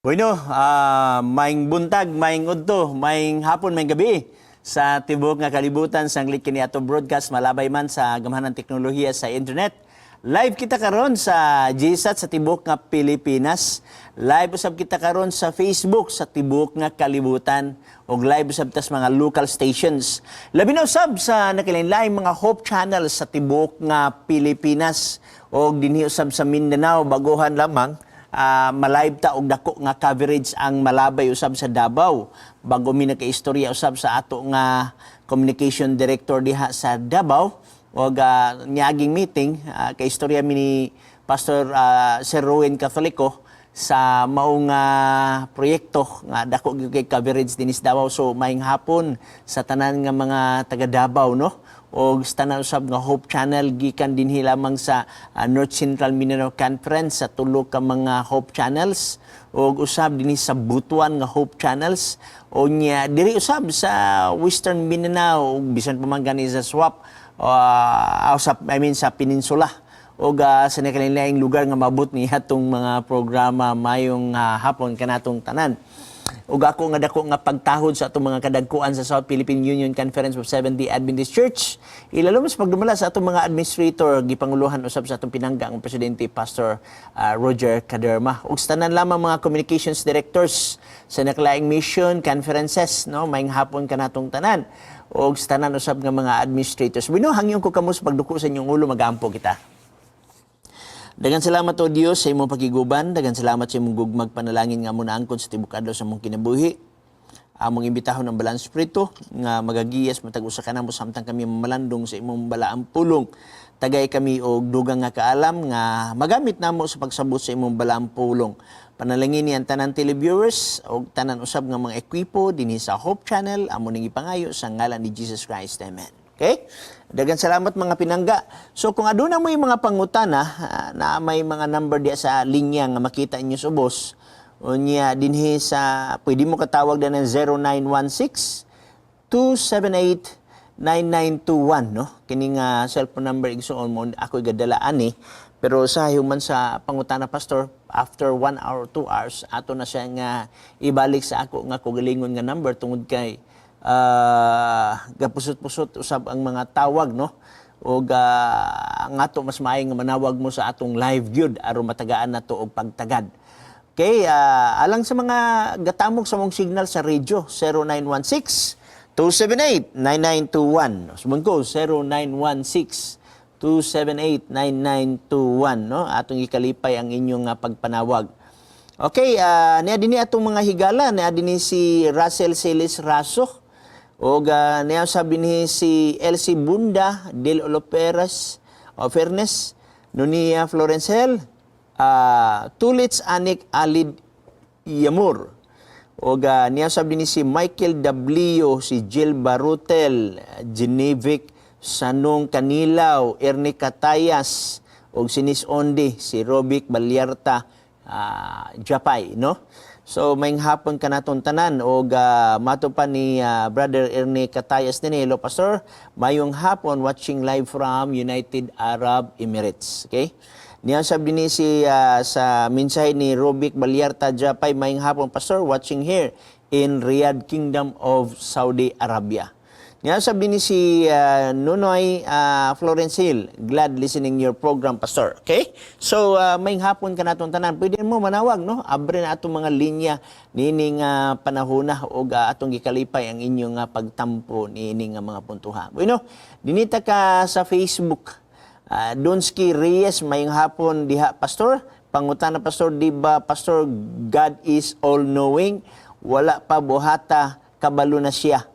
Bueno, maayong buntag, maayong udto, maayong hapon, maayong gabi sa tibuok nga kalibutan sanglit kini ato broadcast malabay man sa gamhanan teknolohiya sa internet. Live kita karon sa GSAT sa tibuok nga Pilipinas. Live usab kita karon sa Facebook sa tibuok nga kalibutan ug live usab tas mga local stations. Labi na usab sa nakilain-laing mga Hope Channels sa tibuok nga Pilipinas ug dinhi usab sa Mindanao, baguhan lamang malive ta og dako nga coverage ang malabay usab sa Davao. Bago mi nakaistorya usab sa ato nga communication director diha sa Davao og niaging meeting, kaistorya mi ni Pastor Sir Rowen Catolico sa maong proyekto nga dako gyud kay coverage dinhi sa Davao. So maayong hapon sa tanan nga mga taga Davao, no, og sa tanan usab nga Hope Channel gikan dinhi lamang sa North Central Mindanao Conference, sa tulo ka mga Hope Channels og usab dinhi sa Butuan nga Hope Channels, unya diri usab sa Western Mindanao ug bisan pa man gani sa Swap, sa, I mean, sa peninsula og sa nakalain-laing lugar nga mabot ni atong mga programa. Mayong hapon kanatong tanan. Ug ako nga dako nga pagtahod sa atong mga kadagkuan sa South Philippine Union Conference of Seventh-day Adventist Church. Ilalom sa pagdumala sa atong mga administrator, gipanguluhan usab sa atong pinangga ang presidente, Pastor Roger Caderma. Ug sa tanan lamang mga communications directors sa nakalaing mission conferences, no, maayong hapon kanatong tanan. Ug sa tanan usab nga mga administrators. Bueno, hangyon ko kamo sa pagduko sa inyong ulo, magampo kita. Daghang salamat, O Dios, sa imong pakiguban, daghang salamat sa imong gugmag panalangin nga amo naangkon sa tibuok adlaw sa among kinabuhi. Among imbitahon ang Balaang Espiritu nga magagiyas matag usa kanamo samtang kami malandong sa imong balaang pulong. Tagay kami og dugang nga kaalam nga magamit namo sa pagsabot sa imong balaang pulong. Panalangin ni ang tanan televiewers og tanan usab nga mga ekwipo dinhi sa Hope Channel. Amo ning ipangayo sa ngalan ni Jesus Christ. Amen. Okay? Daghang salamat, mga pinangga. So kung aduna mo yung mga pangutana, na may mga number diya sa linya nga makita inyo sa ubos. Unya dinhi sa pwede mo katawag na ng 0916 278 9921, no. Kini nga cellphone number, igsuon mo, ako gadala ani. Pero sa human sa pangutana, pastor, after 1 hour, 2 hours ato na siya nga ibalik sa ako nga kaugalingon nga number tungod kay gapusot-pusot usab ang mga tawag, no, ug ang ato mas maayo nga manawag mo sa atong live gyud aron matagaan nato og pagtagad. Okay, alang sa mga gatamok sa mong signal sa radio, 0916 278 9921. Subong ko, 0916 278 9921, no? Atong ikalipay ang inyong pagpanawag. Okay, niya dinhi atong mga higala, niya dinhi si Russell Celis Raso. Og niya sabi ni si Elsie Bunda, Del Oloperas, o Fernes, Nunia Florencel, Tulits Anik Alid Yamur. Og niya sabi ni si Michael W, si Jill Barutel, Genevic Sanong Kanilaw, Ernie Katayas, og si Nis Ondi, si Robic Balyarta, Japay, no? So maayong hapon kanatong tanan og mato pa ni Brother Ernie Katayas din. "Hello, Pastor. Mayong hapon, watching live from United Arab Emirates." Okay? Niya sabi ni si sa mensahe ni Robic Balyarta Japay, "Mayong hapon, Pastor, watching here in Riyadh, Kingdom of Saudi Arabia." Niya sabi ni si Nunoy Florence Hill, "Glad listening your program, Pastor." Okay? So, maayong hapon kanatong tanan. Pwede mo manawag, no? Abre na atong mga linya nining panahona ug atong gikalipay ang inyong pagtampo niini nga mga puntuha. Bueno, dinita ka sa Facebook. Donsky Reyes, "Mayong hapon diha, Pastor. Pangutana, Pastor, di ba, Pastor, God is all-knowing? Wala pa buhata, kabalo na siya.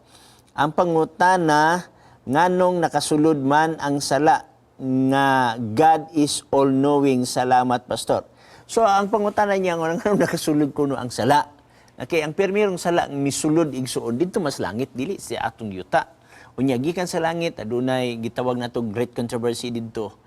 Ang pangutana, nganong nakasulod man ang sala nga God is all-knowing? Salamat, Pastor." So ang pangutana niya, nganong nakasulod kuno ang sala? Okay, ang pirmirong sala ang misulod, igsuon, didto mas langit, dili sa atong yuta. Unya gikan sa langit adunay gitawag nato great controversy didto.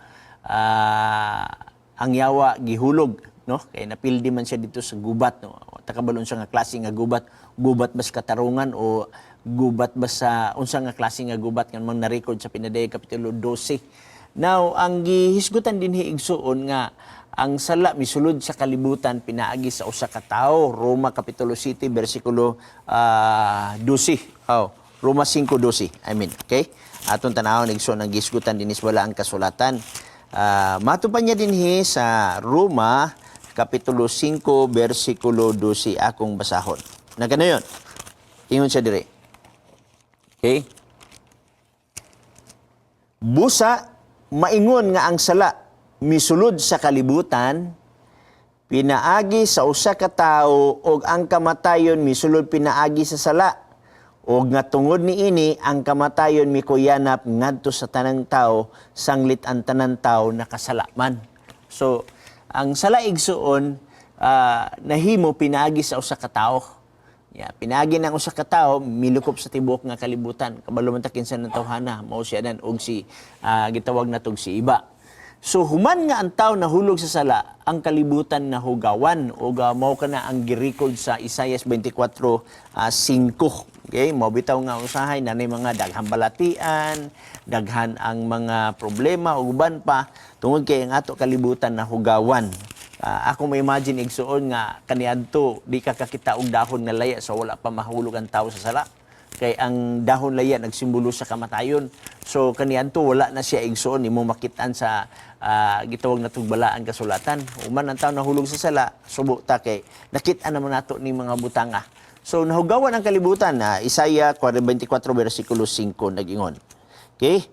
Ang yawa gihulog, no, kay napildi man siya dito sa gubat, no. Takabalon siya nga klase nga gubat, gubat ba sa katarungan o gubat ba sa unsa nga klase nga gubat nga mang na-record sa Pinadayag kapitulo 12. Now, ang gihisgutan dinhi, igsuon, nga Ang sala misulod sa kalibutan pinaagi sa usa ka tawo. Roma kapitulo 7 bersikulo 12. Oh, Roma 5:12. I mean, okay? Atong tanawon, igsoon, ang gisgutan dinis wala ang kasulatan. Matupan niya dinhi sa Roma kapitulo 5 bersikulo 12, akong basahon. Na ganayon. Ingon siya dire. Okay? Busa maingon nga ang sala misulod sa kalibutan pinaagi sa usa ka tawo ug ang kamatayon misulod pinaagi sa sala, ug nga tungod niini ang kamatayon mikuyanap ngadto sa tanang tao sanglit ang tanan tao nakasala man. So ang sala, igsuon, nahimo pinaagi sa usa ka tawo. Yeah, pinaagi ng usa ka tawo milukop sa tibuok nga kalibutan. Kabalo man ta kinsa ng tawhana, mao si Adan og si gitawag natog si Iba. So human nga ang tao nahulog sa sala, ang kalibutan nahugawan ug mao kana ang girecord sa Isaiah 24:5. Okay, mao bitaw nga usahay nanay mga daghang balatian, daghan ang mga problema ug uban pa tungod kay ang ato kalibutan nahugawan. Ako ma-imagine, igsuon, nga kaniadto di ka kakita og dahon nga laya sa wala pa mahulog ang tao sa sala. Kay ang dahon laya nagsimbolo sa kamatayon. So kaniadto wala na siya, igsuon, nimo makitaan sa gitawag na balaan kasulatan. Human ang tao nahulog sa sala, subo ta kay nakit-an naman nato ni mga butanga. So nahugawan ang kalibutan na Isaiah 24 versikulo 5 nag-ingon. Okay?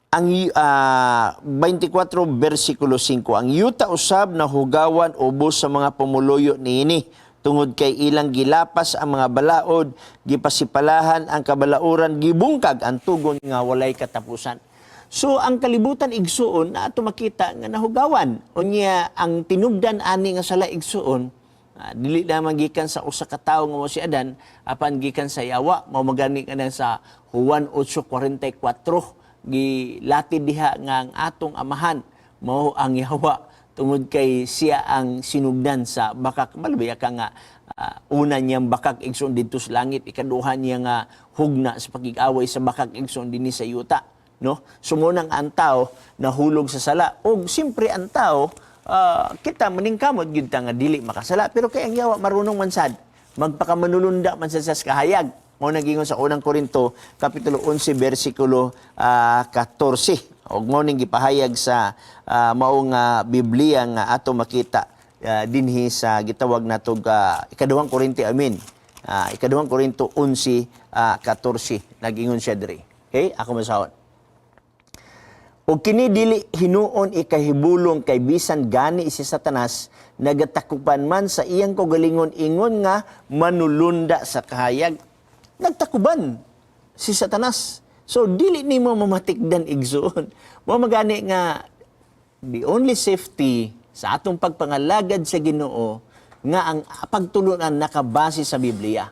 Ang 24 versikulo 5, ang yuta usab nahugawan ubos sa mga pumuluyo niini tungod kay ilang gilapas ang mga balaod, gipasipalahan ang kabalauran, gibungkag ang tugon nga walay katapusan. So ang kalibutan, igsuon, na ato makita nga nahugawan. Unya ang tinubdan ani nga sala, igsuon, dili lamang gikan sa usa ka tawo nga mo si Adan, apan gikan sa yawa. Mao magani kana sa Juan 8:44, gilatid diha nga ang atong amahan mao ang yawa tungod kay siya ang sinugdan sa bakak. Malabaya ka nga una niyang bakak, igsoon, didto sa langit, ikaduha niya nga hugna sa pakig-away sa bakak, igsoon, dinhi sa yuta, no? Sumunang ang tao nahulog sa sala og siyempre ang tao, kita maningkamot gyud ta nga dili makasala, pero kay ang yawa marunong man sad magpakamanulunda man sad sa kahayag. Mao nagingon sa Unang Korinto kapitulo 11 bersikulo 14 og mao ning gipahayag sa maong Biblia nga ato makita dinhi sa gitawag natog Ikaduhang Korinto, amin. Ikaduhang Korinto 11:14, nagingon siya diri. Okay, ako masahon. O kini dili hinuon ikahibulong kay bisan gani si Satanas nagatakupan man sa iyang kaugalingon ingon nga manulunda sa kahayag. Nagtakuban si Satanas. So dili nimo mamatikdan, igsoon. Mao magani nga the only safety sa atong pagpangalagad sa Ginoo nga ang pagtulunan nakabase sa Biblia.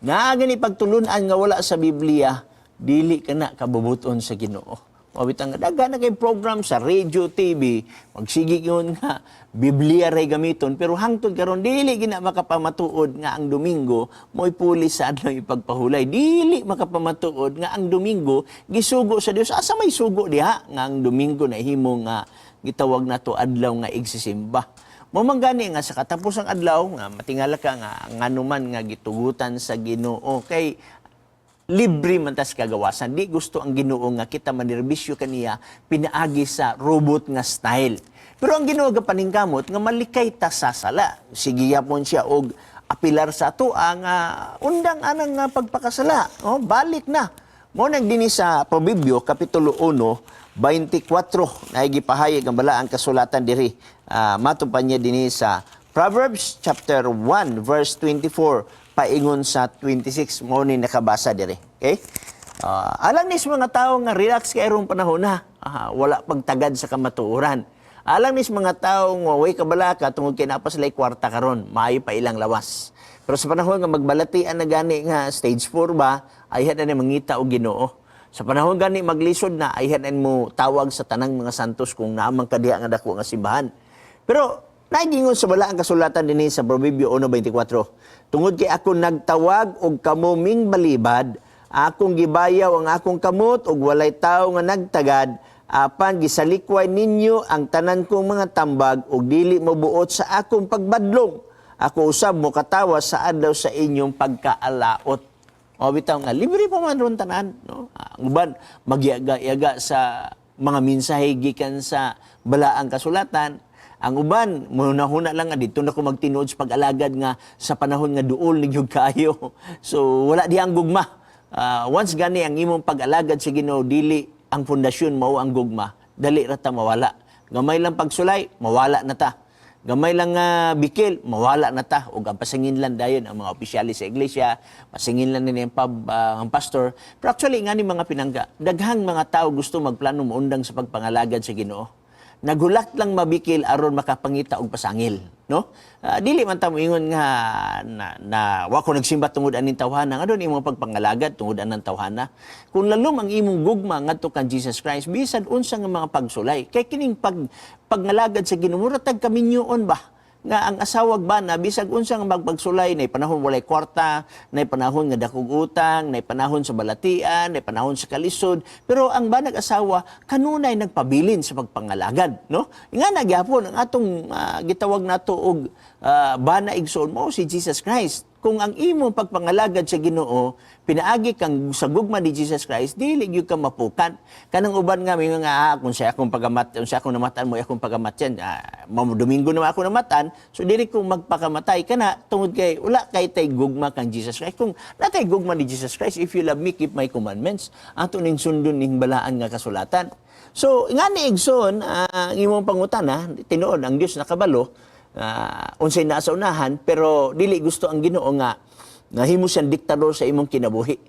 Naa gani pagtulunan nga wala sa Biblia, dili ka na kabubuton sa Ginoo. Mabitang daghan na kay program sa radio, TV, magsige yun nga Biblia ray gamiton, pero hangtod karon dili gina makapamatuod nga ang Domingo mo'y puli sa adlaw ipagpahulay. Dili makapamatuod nga ang Domingo gisugo sa Dios. Asa may sugo diha nga ang Domingo nahimo nga gitawag nato adlaw nga igsisimba? Mao man gani nga sa katapusang adlaw nga matingala ka nga nganuman nga gitugutan sa Ginoo kay libre man tas kagawasan. Di gusto ang Ginoo nga kita manerbisyo kaniya pinaagi sa robot nga style. Pero ang Ginoo gapaningkamot nga malikay ta sa sala. Sige yapon siya og apilar sa ato ang undang anang nga pagpakasala. Oh, balik na. Mo nang dinhi sa Proverbio kapitulo 1 24 na gipahayag ang balaang kasulatan diri. Matupan niya dinhi sa Proverbs chapter 1 verse 24 paingon sa 26, mo ni nakabasa diri. Okay? Alang ni sa mga tao nga relax kay rong panahon na, wala pagtagad sa kamatuoran. Alang ni sa mga tao nga way kabalaka tungod kay naa pa sila'y kwarta karon, maayo pa ilang lawas. Pero sa panahon nga magbalatian na gani nga stage 4 ba, ayhan na ni mangita og Ginoo. Sa panahon gani maglisod na, ayhan na mo tawag sa tanang mga santos kung naamang kadiha nga dako nga simbahan. Pero nagingon sa balaang kasulatan dinhi sa Proverbio 1:24. Tungod kay ako nagtawag og kamo ming balibad, akong gibayaw ang akong kamot og walay tawo nga nagtagad, Apan gisalikway ninyo ang tanan kong mga tambag ug dili mobuot sa akong pagbadlong. Ako usab mo katawa sa adlaw sa inyong pagkaalaot." O bitaw nga libre pa man ron tanan, no? Ang uban magyaga-yaga sa mga mensahe gikan sa balaang kasulatan. Ang uban munahuna lang nga dito na ko magtinuod sa pag-alagad nga sa panahon nga duol ni gyud kaayo. So wala di ang gugma. Once gani ang imong pag-alagad sa Ginoo, dili ang pundasyon mao ang gugma, dali ra ta mawala. Gamay lang pagsulay, mawala na ta. Gamay lang nga bikil, mawala na ta. Ug ang pasanginlan dayon ang mga opisyalis sa iglesia, pasanginlan nila ang pastor. Pero actually nga ni, mga pinangga, daghang mga tao gusto magplano moundang sa pagpangalagad sa Ginoo. Naghulat lang mabikil aron makapangita og pasangil, no? Dili man ta moingon nga na wa ko nagsimba tungod aning tawhana, ngadon imong pagpangalagad tungod anang tawhana. Kung lalom ang imong gugma ngadto kang Jesus Christ, bisan unsa nga mga pagsulay, kay kining pag pangalagad sa Ginoo mura tag kaminyoon ba, nga ang asawag bana, bisag unsa nga magpagsulay, nay panahon walay kwarta, nay panahon nga dakog utang, nay panahon sa balatian, nay panahon sa kalisod, pero ang banag asawa kanunay nagpabilin sa pagpangalagad, no? Nga nagyapon ang atong gitawag nato og bana, igsoon, mo si Jesus Christ. Kung ang imong pagpangalagad sa Ginoo pinaagi kang sa gugma ni Jesus Christ, dili gyud ka mapukan. Kanang uban nga may nga kung sa akong pagamat, kung sa akong namatan mo akong pagamatyan, mo Domingo naman ako namatan, so dili ko magpakamatay kana tungod kay wala kay tay gugma kang Jesus Christ. Kung natay gugma ni Jesus Christ, "If you love me, keep my commandments." Ato ning sundon ning balaan nga kasulatan. So nga ni, igsoon, ang imong pangutana, tinuod ang Dios nakabalo unsay naa sa unahan, pero dili gusto ang Ginoo nga nga himo siyang diktador sa imong kinabuhi.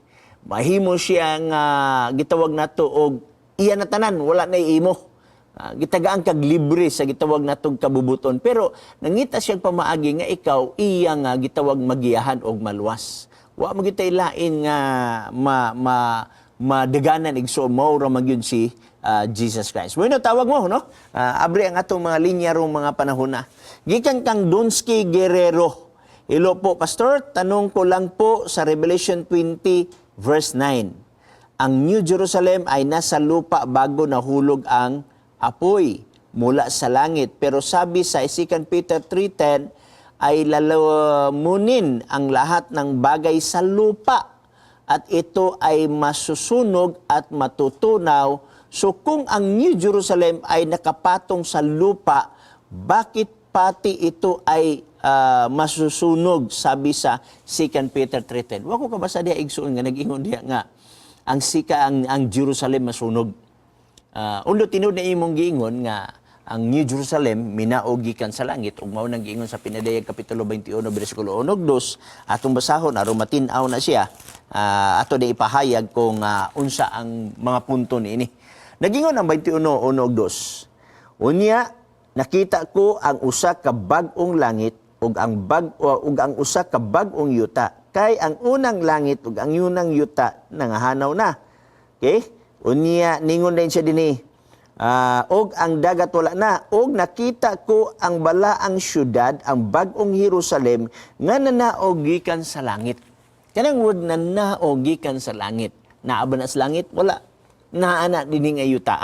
Mahimo siya nga gitawag nato og iya na tanan, wala na imo. Gitagaan kag libre sa gitawag natong kabubuton, pero nangita siyang pamaagi nga ikaw iya nga gitawag magiyahan og maluwas. Wa mo gitay lain nga ma ma madaganan, igsoon, mao ra magyud si Jesus Christ. Bueno, tawag mo, no? Abre ang atong mga linya rong mga panahon na. Gikan kang Dunsky Guerrero. "Hello po, Pastor. Tanong ko lang po sa Revelation 20 verse 9. Ang New Jerusalem ay nasa lupa bago nahulog ang apoy mula sa langit. Pero sabi sa 2 Peter 3:10 ay lalamunin ang lahat ng bagay sa lupa at ito ay masusunog at matutunaw. So kung ang New Jerusalem ay nakapatong sa lupa, bakit pati ito ay masusunog, sabi sa 2 Peter 3:10?" Wa ko kabasa diha, igsuon, nga nag-ingon diha nga ang sika ang Jerusalem masunog. Undo tinuod na imong giingon nga ang New Jerusalem minaog gikan sa langit ug mao nang giingon sa Pinadayag kapitulo 21 bersikulo 1 ug 2. Atong basahon aron matin-aw na siya. Ato di ipahayag kung unsa ang mga punto niini. Nagingon ang 21:1 ug 2. "Unya nakita ko ang usa ka bag-ong langit ug ang usa ka bag-ong yuta, kay ang unang langit ug ang unang yuta nangahanaw na." Okay? Unya ningon din siya dinhi. "Og ang dagat wala na. Og nakita ko ang balaang syudad, ang bag-ong Jerusalem nga nanaog gikan sa langit." Kanang word "nanaog gikan sa langit." Naa ba na sa langit? Wala. Naa na dinhi nga yuta.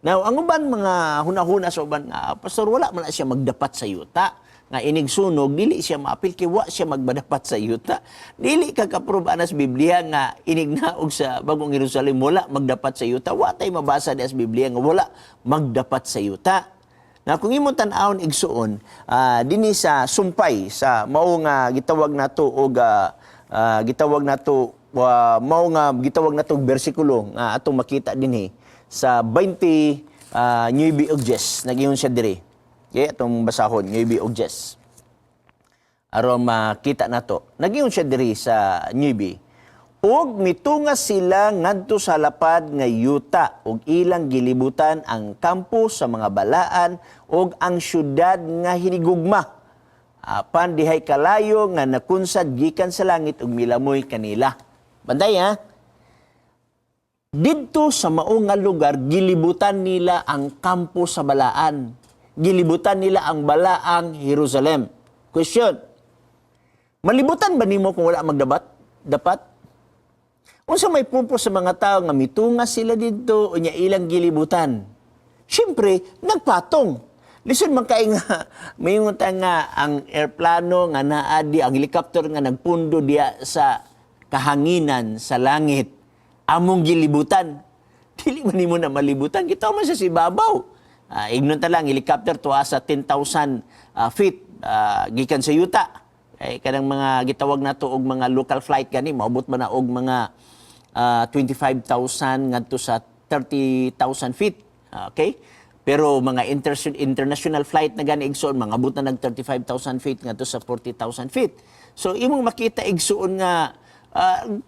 Now, ang uban mga hunahuna sa uban nga, "Pastor, wala man na siya magdapat sa yuta. Nga inig sunog, dili siya maapil kay wa siya magbadapat sa yuta." Dili ka kaprove ana sa Biblia nga inig naog sa bagong Jerusalem wala magdapat sa yuta. Wa tay mabasa di sa Biblia nga wala magdapat sa yuta. Na kung imong tan-awon, igsuon, dinhi sa sumpay sa mao nga gitawag nato og gitawag nato mao nga gitawag nato og bersikulo nga atong makita dinhi sa 20 9 ug 10, nagingon siya diri. Okay, atong basahon 9 ug 10 aron makita nato. Nagingon siya diri sa 9. "Ug mitunga sila ngadto sa lapad nga yuta ug ilang gilibutan ang kampo sa mga balaan ug ang syudad nga hinigugma. Apan dihay kalayo nga nakunsad gikan sa langit ug milamoy kanila." Bantay ha. Didto sa mao nga lugar, gilibutan nila ang kampo sa balaan. Gilibutan nila ang balaang Jerusalem. Question. Malibutan ba nimo kung wala magdabat? Dapat? Unsa may purpose sa mga tao nga mitunga sila didto unya ilang gilibutan? Siyempre, nagpatong. Listen man kay nga mayngon ta nga ang eroplano nga naa di, ang helicopter nga nagpundo diya sa kahanginan sa langit, among gilibutan. Dili man nimo na malibutan, kita man sa sibabaw. Ignon ta lang helicopter tuwa sa 10,000 feet gikan sa yuta. Eh, kanang mga gitawag nato og mga local flight gani maabot man na og mga 25,000 ngadto sa 30,000 feet. Okay? Pero mga international flight na gani, igsoon, mga abot na nag 35,000 feet ngadto sa 40,000 feet. So imong makita, igsoon, nga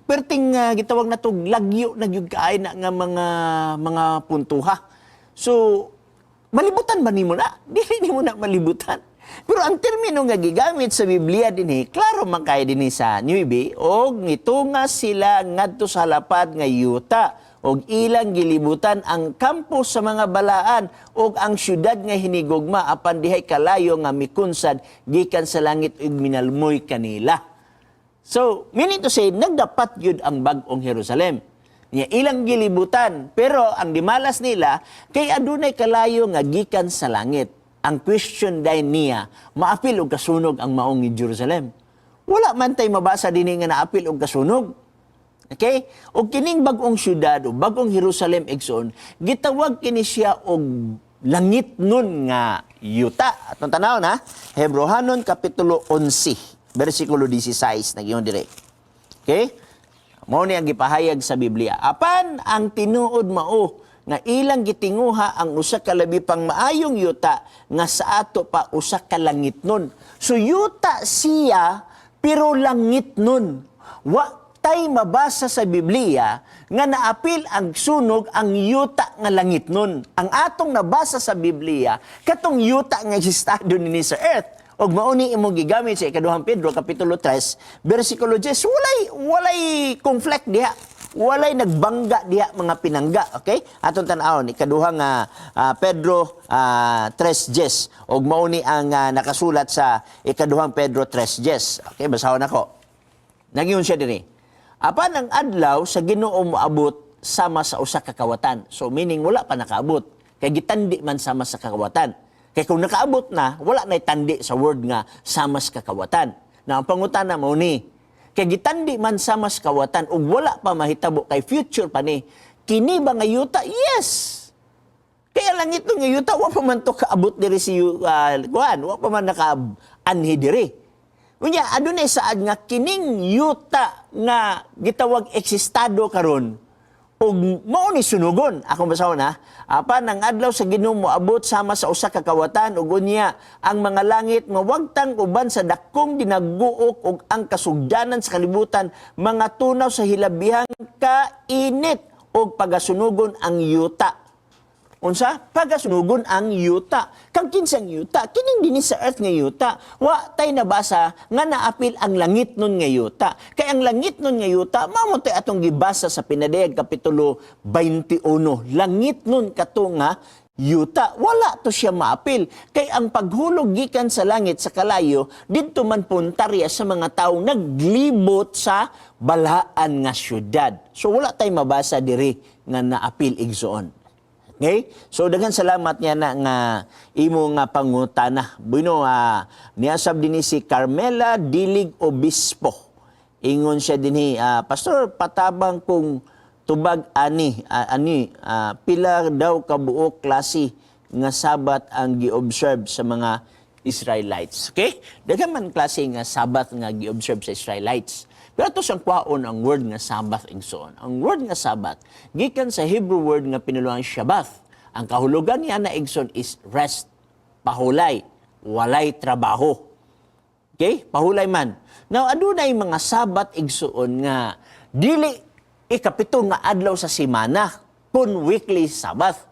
perting gitawag na to lagyo na gyud kaay na nga mga puntuha. So malibutan ba nimo na? Dili nimo na malibutan. Pero ang termino nga gigamit sa Biblia dinhi, klaro man kay dinhi sa New IB, og nitunga sila ngadto sa lapad nga yuta og ilang gilibutan ang kampo sa mga balaan og ang syudad nga hinigugma, apan dihay kalayo nga mikunsad gikan sa langit ug minalmoy kanila. So, meaning to say, nagdapat yun ang Bag-ong Jerusalem. Niya ilang gilibutan, pero ang dimalas nila, kay adunay kalayo nga gikan sa langit. Ang question dahil niya, maapil og kasunog ang maong Jerusalem? Wala man tay mabasa dinhi nga naapil og kasunog. Okay? Og kining Bag-ong syudad o Bag-ong Jerusalem, igsoon, gitawag kini siya og langit nun nga yuta. Atong tanaw na, Hebrohanon kapitulo 11, versikulo 16, nagyon dire. Okay? Mao ni ang gipahayag sa Biblia. Apan ang tinuod mao nga ilang gitinguha ang usa ka labi pang maayong yuta nga sa ato pa usa ka langit nun. So yuta siya pero langit nun. Wa tay mabasa sa Biblia nga naapil ang sunog ang yuta nga langit nun. Ang atong nabasa sa Biblia katong yuta nga estado nini sa earth. Og mao ni imong gigamit sa Ikaduhang Pedro kapitulo 3 bersikulo 10. Walay conflict diha. Walay nagbangga diha mga pinangga, okay? Atong tan-awon Ikaduhang Pedro 3:10 og mao ni ang nakasulat sa Ikaduhang Pedro 3:10. Okay, basahon ako. Nagyun siya diri. Apan ang adlaw sa Ginoo moabot sama sa usa ka kawatan. So meaning wala pa nakaabot. Kay gitandi man sama sa kakawatan. Kay kung nakaabot na, wala na tandi sa word nga sama sa kakawatan. Na ang pangutana mo ni, kay gitandi man sama sa kawatan ug wala pa mahitabo kay future pa ni, kini ba nga yuta? Yes. Kaya lang ito nga yuta, wa pa man to kaabot diri si kuan, wa pa man naka-anhi diri. Unya, adunay saad nga kining yuta nga gitawag eksistado karon ug mao ni sunugon. Akong basahon ha. Apan ang adlaw sa Ginoo moabot sama sa usa ka kawatan ug unya ang mga langit mawagtang uban sa dakong dinaguok ug ang kasugdanan sa kalibutan mga tunaw sa hilabihang kainit ug pagasunugon ang yuta. Unsa? Pagasunugon ang yuta. Kang kinsang yuta? Kining dinhi sa earth nga yuta. Wa tay nabasa nga naapil ang langit nun nga yuta. Kay ang langit nun nga yuta, mao tay atong gibasa sa Pinadayag kapitulo 21. Langit nun kato nga yuta. Wala to siya maapil. Kay ang paghulog gikan sa langit sa kalayo, didto man puntarya sa mga tao naglibot sa balaan nga syudad. So wala tay mabasa diri nga naapil, igsoon. Okay? So daghan salamat niya na nga imo nga pangutana. Bueno, niasab dinhi si Carmela Dilig Obispo. Ingon siya dinhi, "Pastor, patabang kung tubag ani pila daw kabuok klase nga Sabat ang gi-observe sa mga Israelites?" Okay? Daghan man klase nga Sabat nga gi-observe sa Israelites. Pero ato siyang kwaon ang word nga Sabbath, igsoon. Ang word nga Sabbath gikan sa Hebrew word nga pinuluhan Shabbath. Ang kahulugan niya na, igsoon, is rest, pahulay, walay trabaho. Okay? Pahulay man. Now, adunay mga Sabat, igsoon, nga dili ikapito nga adlaw sa semana kun weekly Sabbath.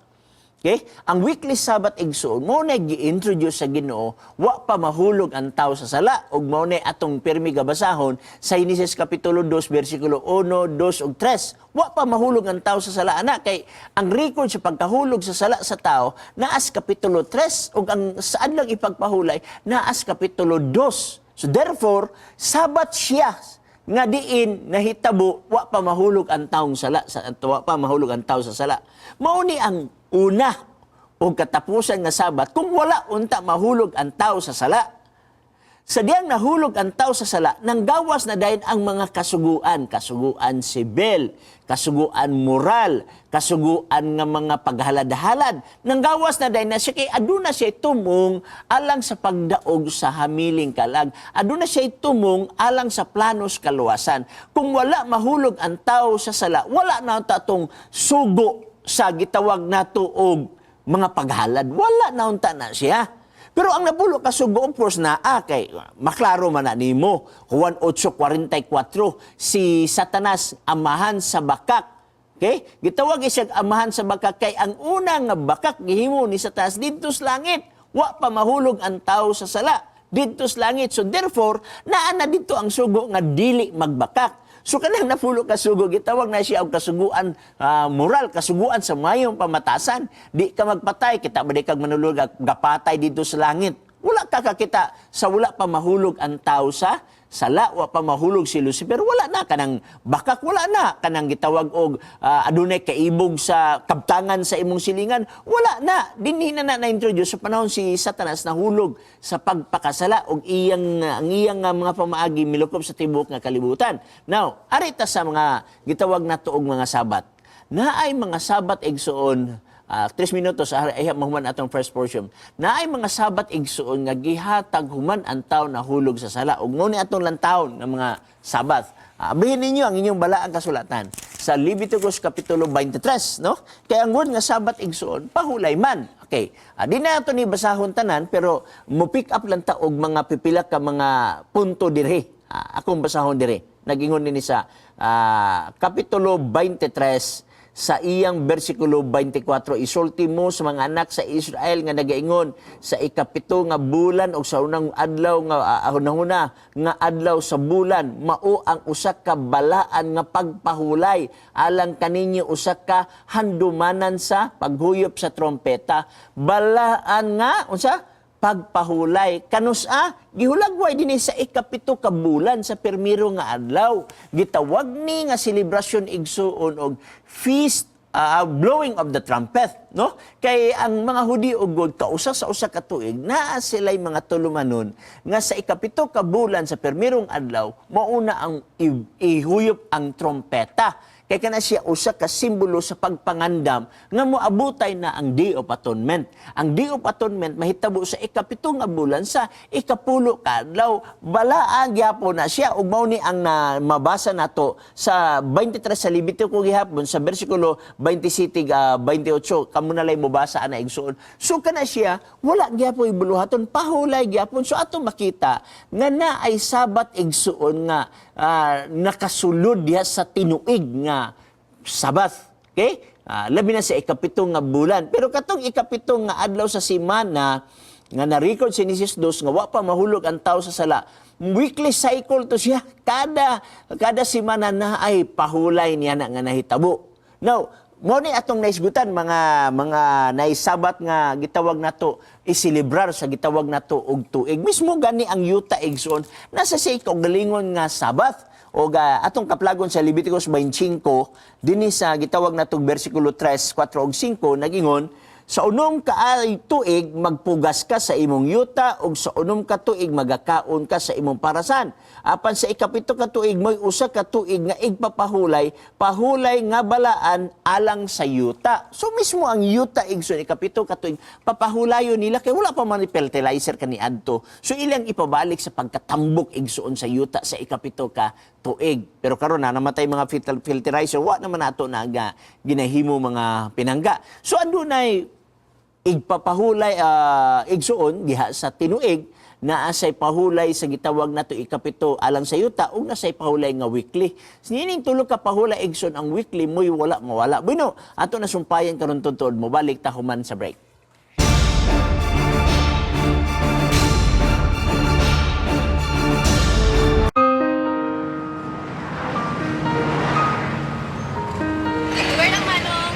Okay? Ang weekly Sabbath, igsoon, mao na gi-introduce sa Ginoo wa pa mahulog ang tao sa sala ug mao na atong pirmi gabasahon sa Genesis kapitulo 2 bersikulo 1, 2 ug 3. Wa pa mahulog ang tao sa sala ana kay ang record sa pagkahulog sa sala sa tao naas kapitulo 3 ug ang sa adlang ipagpahulay naas kapitulo 2. So therefore, Sabat siya. Nga diin nahitabo wa pa mahulog ang taong sala sa wa pa mahulog ang tao sa sala. Mao ni ang una o katapusan nga Sabat kung wala unta mahulog ang tao sa sala. Sa diyang nahulog ang tao sa sala, nanggawas na dayon ang mga kasuguan. Kasuguan sibil, kasuguan moral, kasuguan nga mga paghalad-halad. Nanggawas na dayon na siya kay aduna siya tumong alang sa pagdaog sa hamiling kalag. Aduna siya tumong alang sa planos kaluwasan. Kung wala mahulog ang tao sa sala, wala na unta tong sugo sa gitawag nato og mga paghalad. Wala na unta na siya. Pero ang napulo ka sugo, of course, naa kay maklaro man na nimo. Juan 8:44, si Satanas amahan sa bakak. Okay? Gitawag siya amahan sa bakak kay ang una nga bakak gihimo ni Satanas didto sa langit. Wa pa mahulog ang tao sa sala didto sa langit. So therefore, naa na didto ang sugo nga dili magbakak. So kanang napulo ka sugo, gitawag na siya og kasuguan moral, kasuguan sa mayong pamatasan. Di ka magpatay, kita ba di kag manulog, gapatay dito sa langit. Wala ka kakita sa wala pa mahulog ang tao sa sala, wa pa mahulog si Lucifer, wala na kanang bakak, wala na kanang gitawag og adunay kaibog sa kabtangan sa imong silingan, wala na. Dinhi na na na-introduce sa panahon si Satanas nahulog sa pagpakasala og iyang ang iyang mga pamaagi milukop sa tibuok nga kalibutan. Now, ari ta sa mga gitawag nato og mga Sabat. Naay mga Sabat, igsuon, 3 minutos ay mahuman atong first portion. Naay mga Sabat, igsuon, nga gihatag human ang tao nahulog sa sala. Ug mao ni atong lantawon nga mga Sabat. Abrihin ninyo ang inyong balaang kasulatan sa Leviticus kapitulo 23, no? Kay ang word nga Sabat, igsuon, pahulay man. Okay. Di na ato ni basahon tanan, pero mo pick up lang ta og mga pipila ka mga punto dirhi. Akong basahon dirhi. Nagingon nini sa kapitulo 23 sa iyang bersikulo 24, "Isulti mo sa mga anak sa Israel nga nagaingon, sa 7 nga bulan o sa unang adlaw nga hunahuna nga adlaw sa bulan, mao ang usa ka balaan nga pagpahulay alang kaninyo, usa ka handumanan sa paghuyop sa trompeta." Balaan nga unsa pagpahulay. Kanus-a? Gihulagway dinhi sa 7 ka bulan sa permiro nga adlaw. Gitawag ni nga selebrasyon, igsuon, og feast blowing of the trumpet, no? Kay ang mga Hudiyo ugod kausa sa usa ka tuig naa sila'y mga tulumanon nga sa 7 ka bulan sa permirong adlaw mauna ang ihuyop ang trompeta. Kay kana siya usa ka simbolo sa pagpangandam nga moabutay na ang Day of Atonement. Ang Day of Atonement mahitabo sa 7 nga bulan sa 10 ka adlaw. Balaan gyapon na siya ug mao ni ang na, mabasa nato sa 23 sa Levitico gihapon sa bersikulo 27 28. Kamo na lay mobasa ana, igsuon. So kana siya wala gyapon ibuluhaton, pahulay gyapon. So ato makita nga na ay Sabat, igsuon, nga nakasulod diha sa tinuig nga Sabat. Okay? Labi na sa 7 nga bulan. Pero katong 7 nga adlaw sa semana nga na-record sa Genesis 2 nga wa pa mahulog ang tao sa sala, weekly cycle to siya. Kada kada semana na ay pahulay niya na nga nahitabo. Now, mo ni atong naisgutan mga naisabat nga gitawag nato iselebrar sa gitawag nato og tuig. Mismo gani ang yuta, igsoon, nasa sa kaugalingon nga Sabat o atong kaplagon sa Leviticus 25 dinhi sa gitawag natong bersikulo 3, 4 ug 5, nagingon, "Sa unom ka ay tuig magpugas ka sa imong yuta ug sa 6 ka tuig magakaon ka sa imong parasan. Apan sa 7 ka tuig mo'y usa ka tuig nga igpapahulay, pahulay nga balaan alang sa yuta." So mismo ang yuta, igsoon, 7 ka tuig papahulayon nila kay wala pa man ni fertilizer kaniadto. So ilang ipabalik sa pagkatambok, igsuon, sa yuta sa 7 ka tuig. Pero karon na namatay mga fertilizer, wa naman nato na nga ginahimo mga pinangga. So andunay igpapahulay, igsuon, diha sa tinuig naa say pahulay sa gitawag nato 7 alang sa yuta ug nasay pahulay nga weekly. Nining tulo ka pahulay, igsoon, ang weekly mo'y wala mawala. Bueno, ato na sumpayan karon tuod, mobalik ta human sa break. Where lang, Manong?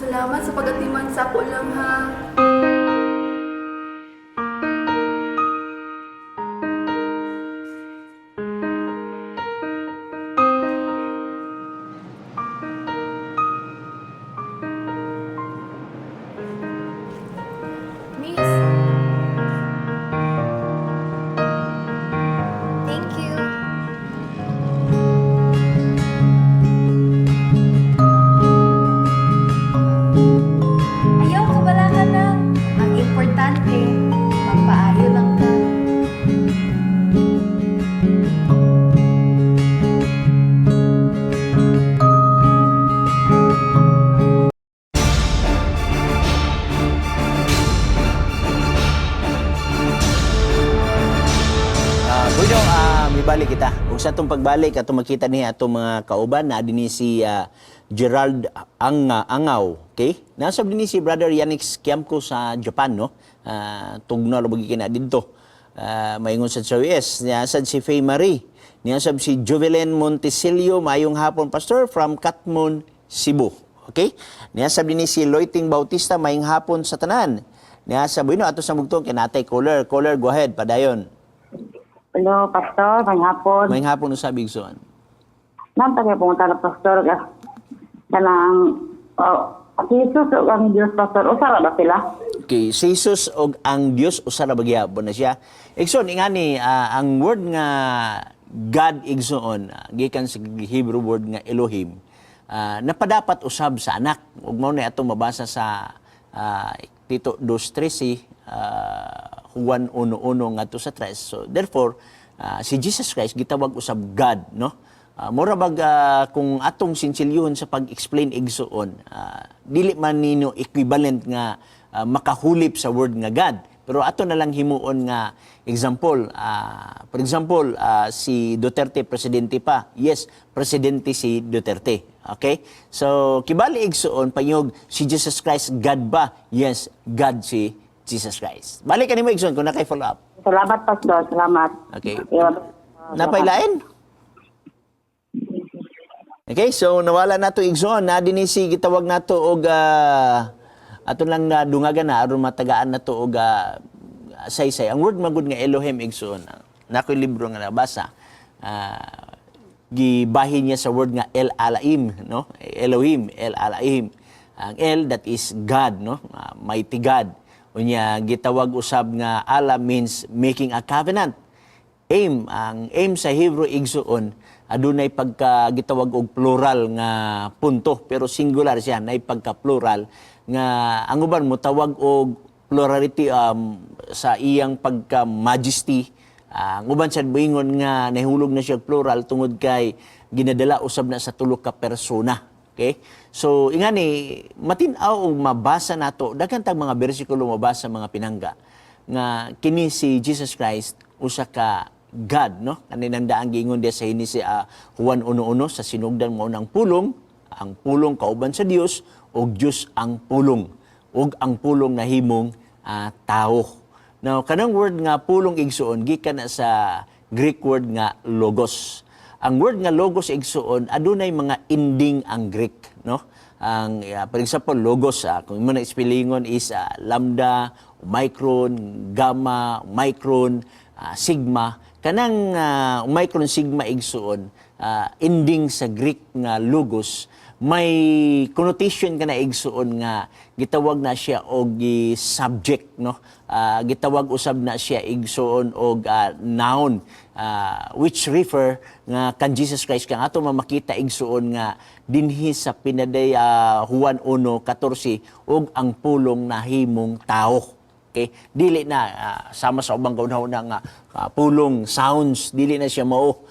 Salamat sa pagatiman sa ako lang ha. Miss. Thank you. Ayaw, kabala ka na. Ang importante, magpaayo lang ka. Bueno, mibalik kita. Ug sa atong pagbalik atong makita niya atong mga kauban na dinhi si Gerald Angaw, okay? Nasa dinhi si Brother Yannick Kiamco sa Japan, no? Tugnaw lubog kina didto. Maingon sa US, niya sad si Faye Marie, niya sab si Juvelin Montesilio, mayong hapon, Pastor, from Katmon, Cebu. Okay? Niya sab dinhi si Loiting Bautista, mayong hapon sa tanan. Niya sa bueno ato sa mugtong kinatay caller, caller, go ahead, padayon. Hello, Pastor. May hapon. May hapon usab, igsoon. Ma'am, tayo pumunta na, Pastor. Kanang, oh, si Jesus o ang Diyos, Pastor. Usara ba sila? Okay, si Jesus og ang Dios usa ra ba gihapon na siya. Igsoon ingani ang word nga God, igsoon, gikan sa Hebrew word nga Elohim, napadapat usab sa anak ug mao na atong mabasa sa Tito 2:13, Juan 1:1 ngadto sa 3. So therefore, si Jesus Christ gitawag usab God, no? Mura bag kung atong sinsilyuhon sa pag-explain, igsoon, dili man nino equivalent nga makahulip sa word nga God. Pero ato na lang himuon nga example. For example, si Duterte presidente pa. Yes, presidente si Duterte. Okay? So, kibali igsoon, panyog si Jesus Christ God ba? Yes, God si Jesus Christ. Balik kanimo, igsoon, kung nakay follow up. Salamat, Pastor. Salamat. Okay. Iwan. Napailain? Okay, so nawala na to, igsoon. Na dinhi si gitawag nato og ato lang na dungagan na aron matagaan na to og saysay. Ang word magud nga Elohim, igsoon. Nakoy libro nga nabasa. Gibahin niya sa word nga El Alaim, no? Elohim, El Alaim. Ang El, that is God, no? Mighty God. Unya gitawag usab nga Allah means making a covenant. Aim, ang aim sa Hebrew, igsoon, adunay pagka gitawag og plural nga punto, pero singular siya, nay pagka plural nga ang uban mo tawag og plurality sa iyang pagka majesty. Ang uban sad moingon nga nahulog na siya og plural tungod kay ginadala usab na sa tulo ka persona. Okay? So ingani matin-aw og mabasa nato daghan tag mga bersikulo mabasa, mga pinangga, nga kini si Jesus Christ usa ka God, no? Kaninang daang giingon diya sa hini si Juan 1:1, sa sinugdan mao ang pulong, ang pulong kauban sa Dios ug Dios ang pulong, ug ang pulong nahimong tao. Now, kanang word nga pulong, igsuon, gikan na sa Greek word nga logos. Ang word nga logos, igsuon, adunay mga ending ang Greek, no? Ang for example, logos, kung imo na spellingon is lambda, omicron, gamma, micron, sigma. Kanang omicron, sigma, igsuon, ending sa Greek nga logos, may connotation kana, igsuon, nga gitawag na siya og subject, no? Gitawag usab na siya, igsuon, og noun, which refer nga kan Jesus Christ, kang ato mamakita, igsuon, nga dinhi sa pinaday Juan 1:14, ug ang pulong nahimong tao. Okay? Dili na sama sa ubang kauna nga pulong sounds, dili na siya mao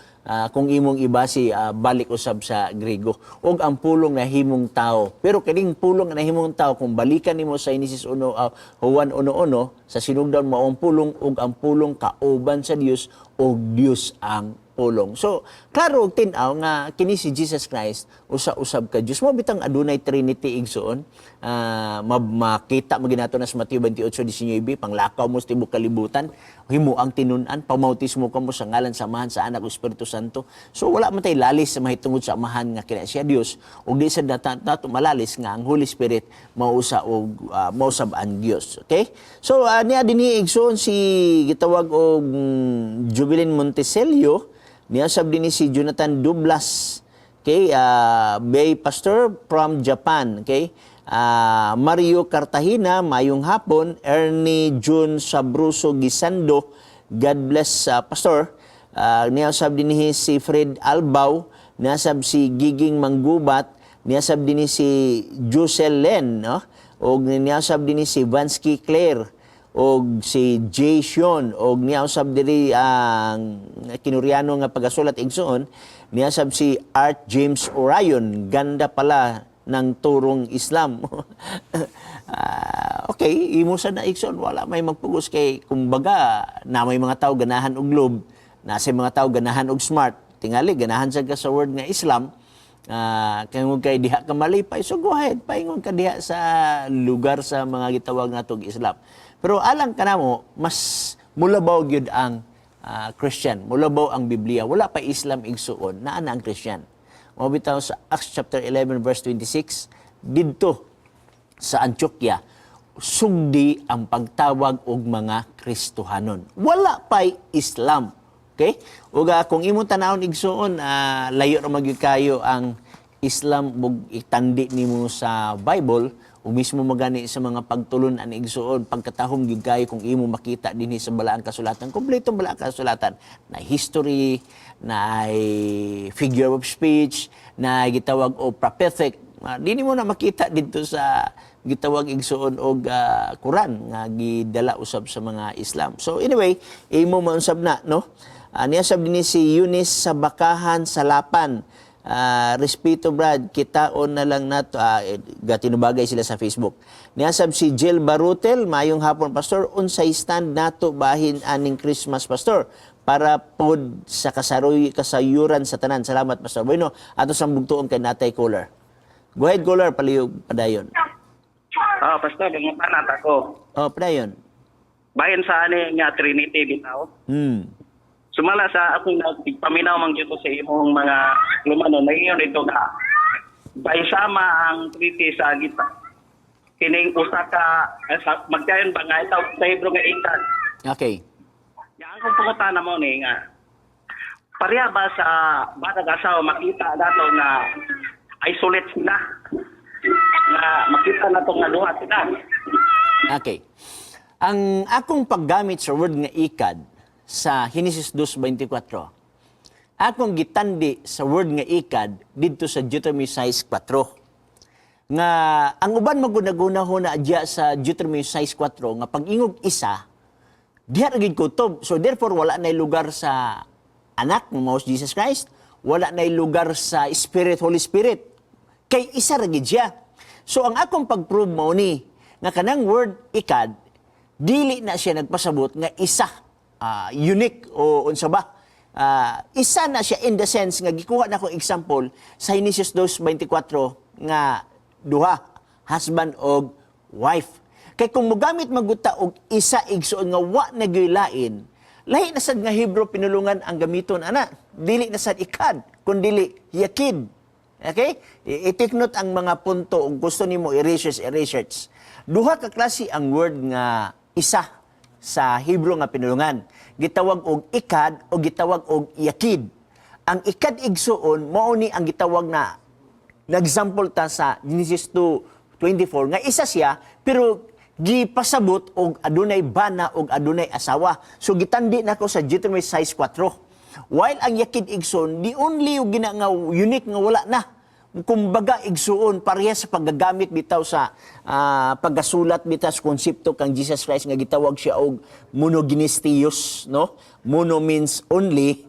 kung imong ibasi balik usab sa Grego. Ug ang pulong nahimong tao. Pero kining pulong nga nahimong tao, kung balikan nimo sa Genesis 1, Juan 1:1, sa sinugdan mao ang pulong ug ang pulong kauban sa Dios ug Dios ang pulong. So, klaro og tin-aw nga kini si Jesus Christ usa usab ka Dios. Mao bitang adunay Trinity, igsoon. Makita mo ginato na sa Mateo 28:19, panglakaw mo sa tibok kalibutan, himo ang tinun-an, pamautismo kamo sa ngalan sa Amahan, sa Anak ug Espiritu Santo. So wala man tay lalis sa mahitungod sa Amahan nga kina siya Dios, ug di sa data nato malalis nga ang Holy Spirit mausa og mausab ang Dios. Okay? So niya dinhi, igsoon, si gitawag og Jubilin Montecelio, niya sab dinhi si Jonathan Dublas. Okay, Bay Pastor from Japan, okay? Mario Cartagena, mayong hapon. Ernie June Sabruso Gisando, God bless, Pastor. Niya sab dinhi si Fred Albao, niya sab si Giging Manggubat, niya sab dinhi si Jusel Len, no? Og niya sab dinhi si Vansky Claire og si Jay Sean, og niya usab diri ang Kinuryano nga pagasulat, igsoon. Niya sab si Art James Orion, "Ganda pala ng turong Islam." Okay, imo sa na, igsoon, wala may magpugos kay kumbaga na may mga tao ganahan og Globe, nasa mga tao ganahan og Smart, tingali ganahan sa ka sa word nga Islam. Kay kay diha ka malipay, so go ahead, paingon ka diha sa lugar sa mga gitawag natong Islam. Pero alang kanamo, mas mulabaw gyud ang Christian, mulabaw ang Biblia. Wala pa Islam, igsuon, naa na ang Christian. Mao bitaw sa Acts chapter 11 verse 26, didto sa Antioquia, sugdi ang pagtawag og mga Kristohanon. Wala pa'y Islam. Okay? Ug kung imong tanawon, igsuon, layo ra magyud kayo ang Islam ug itandi nimo sa Bible o mismo magani sa mga pagtulun-an, igsuon, pagkatahom gyud kayo kung imo makita dinhi sa Balaang Kasulatan, kompletong Balaang Kasulatan na history, na figure of speech, na gitawag og prophetic. Dini mo na makita dito sa gitawag, igsuon, og Quran nga gidala usab sa mga Islam. So anyway, imo mausab na, no? Niya sab dinhi si Eunice sa Bakahan Salapan. "Respeto Brad, kitaon na lang nato." Gatinubagay sila sa Facebook. Niya sab si Jill Barutel, "Mayong hapon, Pastor, unsay stand nato bahin aning Christmas, Pastor, para pod sa kasaroy kasayuran sa tanan? Salamat, Pastor." Bueno, ato sang bugtuon kay natay caller. Go ahead, caller, palihog padayon. Pastor, pangutan ako. Oh, padayon. Bahin sa ani nga Trinity bitaw. Sumala sa akong nagpaminaw man gyud ko sa imong mga lumano, naingon ito nga bay sama ang Trinity sa gita. Kining usa ka sa, magkayon ba nga itaw sa Hebrew nga ikad. Ya, ang akong pangutana mo ni nga pareha ba sa batag asawa, makita nato nga isolate sila, nga makita nato nga duha sila? Okay. Ang akong paggamit sa word nga ikad sa Genesis 2:24, akong gitandi sa word nga ikad didto sa Deuteronomy 6:4. Nga ang uban magunaguna na adya sa Deuteronomy 6:4 nga pag-ingog isa, diha ra gid kutob. So therefore wala nay lugar sa anak nga mao si Jesus Christ, wala nay lugar sa Spirit, Holy Spirit. Kay isa ra gid siya. So ang akong pag-prove mao ni nga kanang word ikad dili na siya nagpasabot nga isa, unique o unsa ba. Isa na siya in the sense nga gikuha na ko example sa Genesis 2:24 nga duha, husband og wife. Kay kung mogamit maguta og isa, igsuon, nga wa na gyud lain, lahi na sad nga Hebrew pinulungan ang gamiton ana. Dili na sad ikad, kun dili yakid. Okay? I-take note ang mga punto ug gusto nimo i-research, i-research. Duha ka klase ang word nga isa sa Hebrew nga pinulungan. Gitawag og ikad o gitawag og yakid. Ang ikad, igsuon, mao ni ang gitawag na nag-example ta sa Genesis 2:24 nga isa siya pero gipasabot og adunay bana og adunay asawa. So gitandi nako sa Deuteronomy 6:4. While ang yakid, igsoon, the only yung gina nga unique nga wala na. Kumbaga, igsuon, pareha sa paggagamit bitaw sa pagkasulat bitaw sa konsepto kang Jesus Christ nga gitawag siya og monogenes theos, no? Mono means only,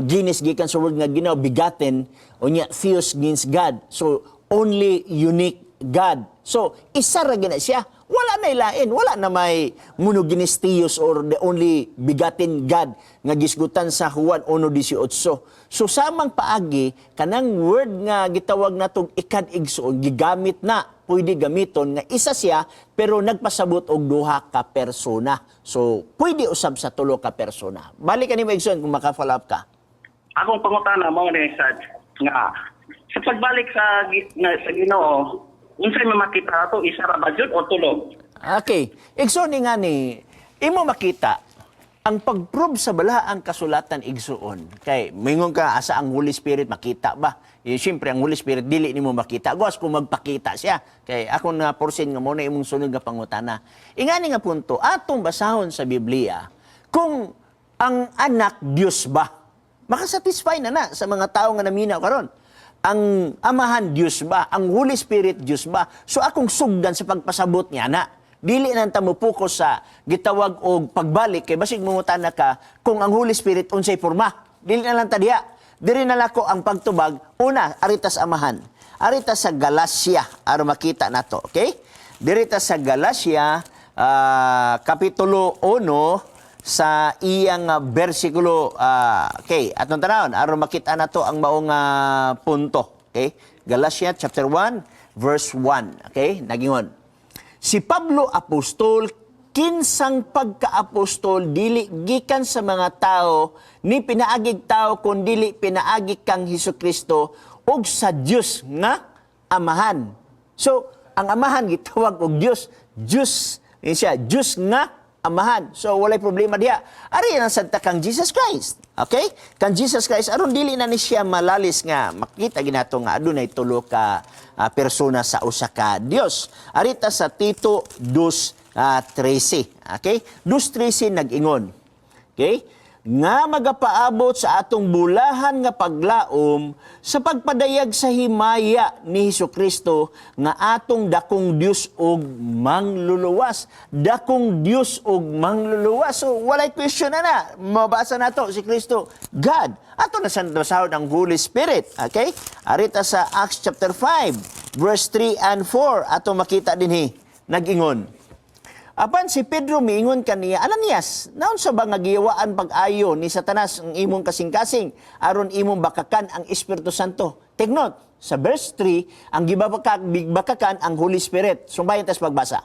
genes gikan sa word nga ginaw, begotten, unya theos means God. So only unique God. So isa ra gina siya. Wala na ilain, wala na may monogenes theos or the only begotten God nga gisgutan sa Juan 1:18. So samang paagi, kanang word nga gitawag natong ikad, igsoon, gigamit na, pwede gamiton nga isa siya pero nagpasabot og duha ka persona. So pwede usab sa tulo ka persona. Balik kanimo, igsoon, kung maka-follow up ka. Akong pangutana mao ni sad nga sa pagbalik sa Ginoo, unsay mamakita ato, isa ra ba jud o tulo? Okay. Igsoon, nga ni imo makita ang pag-prove sa balaang kasulatan, igsuon. Kay mingon ka, asa ang Holy Spirit, makita ba? Eh, siyempre ang Holy Spirit dili nimo makita. Gawas kung magpakita siya. Kay ako na porsin nga mo na imong sunod nga pangutana. Ingani nga punto, atong basahon sa Biblia kung ang anak Dios ba. Makasatisfy na na sa mga tao nga naminaw karon. Ang Amahan Dios ba? Ang Holy Spirit Dios ba? So akong sugdan sa pagpasabot niya na. Dili na ta mo focus sa gitawag og pagbalik kay basig mangutana ka kung ang Holy Spirit unsay porma. Dili na lang ta diha. Diri na lang ko ang pagtubag. Una, aritas Amahan. Arita sa Galacia aron makita nato, okay? Dirita sa Galacia kapitulo 1 sa iyang bersikulo, okay, atong tanawon aron makita nato ang maong punto, okay? Galatia chapter 1 verse 1, okay? Nagingon si Pablo, apostol, kinsang pagkaapostol dili gikan sa mga tao ni pinaagig tao kun dili pinaagi kang Hesukristo ug sa Dios nga Amahan. So ang Amahan gitawag og Dios, Dios ni siya, Dios nga Amahan. So walay problema diha. Ari ang santa kang Jesus Christ. Okay? Kang Jesus Christ aron dili na ni siya malalis nga makita ginato nga adunay tulo ka persona sa usa ka Dios. Arita sa Tito 2:13. Okay? 2:13 nag-ingon. Okay? Nga magapaabot sa atong bulahan nga paglaom sa pagpadayag sa himaya ni Hesus Kristo nga atong dakong Dios ug mangluluwas. Dakong Dios ug mangluluwas. So walay question na na. Mabasa nato si Kristo God. Ato na sa basahon ang Holy Spirit. Okay? Arita sa Acts chapter 5 verse 3 and 4 ato makita dinhi nag-ingon. Apan si Pedro miingon kaniya, "Ananias, naunsa ba nga giyawaan pag-ayo ni Satanas ang imong kasing-kasing aron imong bakakan ang Espiritu Santo?" Take note, sa verse 3, ang gibakakan ang Holy Spirit. Sumbayan tas pagbasa.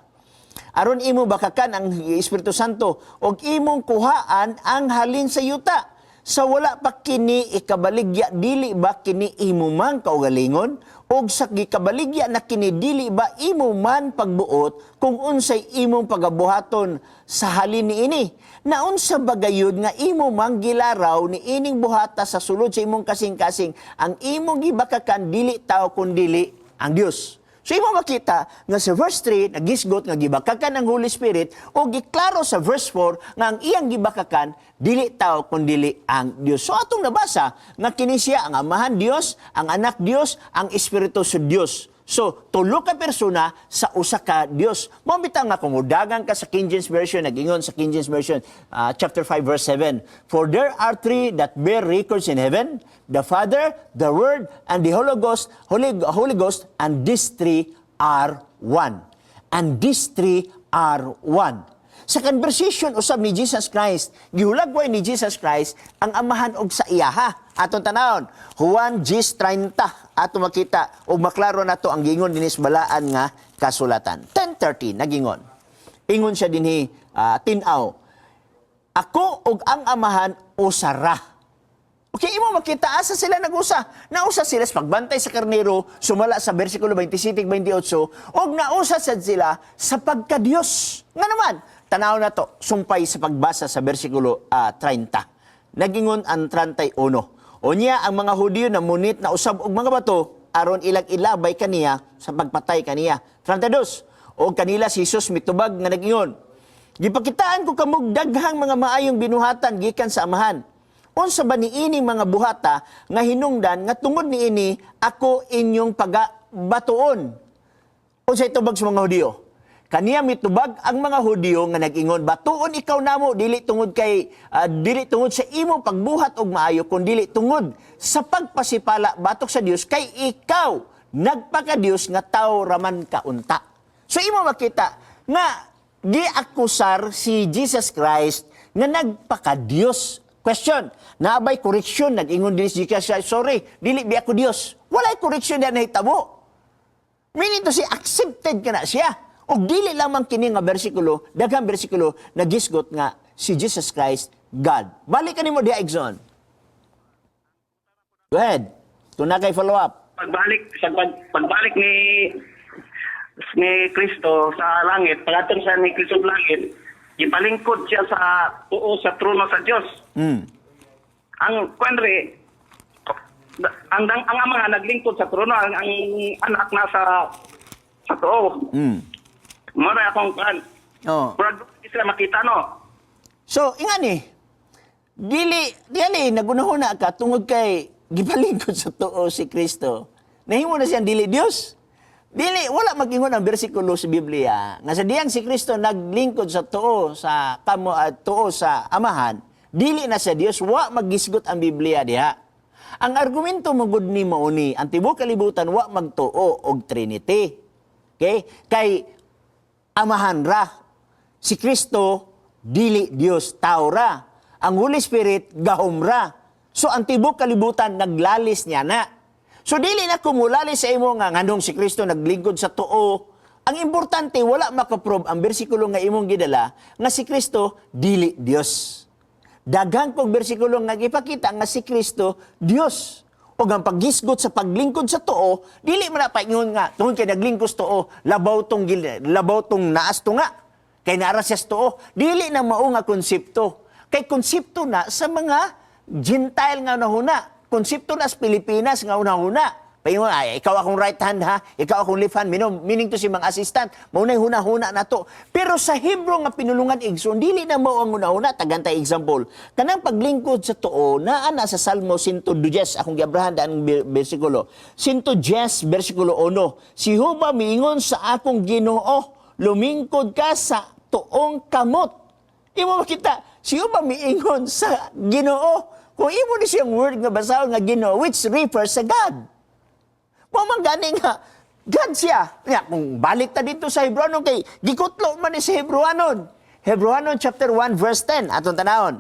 "Aron imo bakakan ang Espiritu Santo og imong kuhaan ang halin sa yuta. Sa wala pa kini ikabaligya, dili ba kini imo man kaugalingon? Og sa gikabaligya na kini, dili ba imo man pagbuot kung unsay imong pagabuhaton sa halin niini? Naunsa ba gayud nga imo man gilaraw ni ining buhata sa sulod sa imong kasing-kasing? Ang imong gibakakan dili tao kundili ang Dios." So imo makita nga sa verse 3 nagisgot nga gibakakan ang Holy Spirit o giklaro sa verse 4 nga ang iyang gibakakan dili tao kundili ang Dios. So atong nabasa nga kini siya ang Amahan Dios, ang Anak Dios, ang Espiritu sa Dios. So, tulo ka persona sa usa ka Dios. Mao bitaw nga kung mudagan ka sa King James Version, nagingon sa King James Version, chapter 5 verse 7, "For there are three that bear records in heaven, the Father, the Word, and the Holy Ghost, Holy Ghost, and these three are one." And these three are one. Sa conversation usab ni Jesus Christ, gihulagway ni Jesus Christ ang Amahan og sa iyaha. Atong tanawon, Juan 10:30, ato makita og maklaro nato ang gingon dinis balaan nga kasulatan. 10:30 nagingon. Ingon siya dinhi, tin-aw. "Ako ug ang Amahan usara." Okay, imo makita asa sila nag-usa. Nausa sila sa pagbantay sa karnero, sumala sa versikulo 27 28, ug nausa sad sila sa pagka-Dios. Nga naman, tanaw na to, sumpay sa pagbasa sa versikulo 30. Nagingon ang 31. Unya ang mga Hudiyo na munit na usab og mga bato aron ilang ilabay kaniya sa pagpatay kaniya. 32. Og kanila si Jesus mitubag nga nagingon, "Gipakitaan ko kamog daghang mga maayong binuhatan gikan sa Amahan. Unsa ba niining mga buhata nga hinungdan nga tungod niini ako inyong pagabatuon?" Unsay tubag sa mga Hudiyo? Kaniya mitubag ang mga Hudiyo nga nag-ingon, "Batuon ikaw namo dili tungod sa imong pagbuhat og maayo kun dili tungod sa pagpasipala batok sa Dios, kay ikaw nagpaka-Dios nga tawo raman ka unta." So imo makita Nga giakusar si Jesus Christ nga nagpaka-Dios. Question, naabay correction, nag-ingon din si Jesus Christ, "Sorry, dili bi ako Dios." Walay correction na nahitabo. Meaning to say, accepted ka na siya. O dili lamang kini nga bersikulo, daghang bersikulo, nagisgot nga si Jesus Christ, God. Balik ka nimo diha, Igsoon. Go ahead. Kung na kay follow up. Pagbalik ni Kristo sa langit, pag-atong siya ni Kristo sa langit, gipalingkod siya sa tuo sa trono sa Dios. Ang kwanre ang ama nga naglingkod sa trono, ang anak nasa sa tuo. Mao na akong kan. Brad, di sila makita, no. So, ingani, dili, dili, nagunahuna ka tungod kay gipalingkod sa tuo si Kristo. Nahimo na siyang dili Dios. Dili, wala mag-ingon ang bersikulo sa Biblia nga sa diyang si Kristo naglingkod sa tuo sa kamo at tuo sa Amahan, dili na sa Dios, wa maggisgot ang Biblia diha. Ang argumento mo gud ni mao ni, ang tibuok kalibutan wa magtuo og Trinity. Okay? Kay Amahan ra. Si Kristo dili Dios, tao ra. Ang Holy Spirit gahom ra. So ang tibuok kalibutan naglalis niya na. So dili na kumulali sa imo nga nganong si Kristo naglingkod sa tuo. Ang importante, wala makaprove ang bersikulo nga imong gidala nga si Kristo dili Dios. Daghan kog bersikulo nga gipakita nga si Kristo Dios. O ang paggisgot sa paglingkod sa tuo, dili man na paingon nga tungod kay naglingkod sa tuo, labaw tong naas to nga. Kay naara siya sa tuo, dili na mao nga konsepto. Kay konsepto na sa mga Gentile nga nahuna, konsepto na sa Pilipinas nga unahuna. Paingon, "Ay, ikaw akong right hand ha, ikaw akong left hand," meaning to si mga assistant, mao na'y huna-huna na to. Pero sa Hebrew nga pinulungan, igsoon, dili na mao ang huna-huna. Tagan tay example. Kanang paglingkod sa tuo, naa na sa Salmo 110, akong giabrahan daan ang bersikulo. 110, bersikulo 1. "Si Jehova miingon sa akong Ginoo, lumingkod ka sa tuong kamot." Imo makita, si Jehova miingon sa Ginoo. Kung imo ni siyang word nga basahon nga Ginoo, which refers sa God. Mao man gani nga God siya. Ya, kung balik ta dito sa Hebrewanon kay gikutlo man ni sa Hebrewanon. Hebrewanon chapter 1 verse 10 atong tanawon.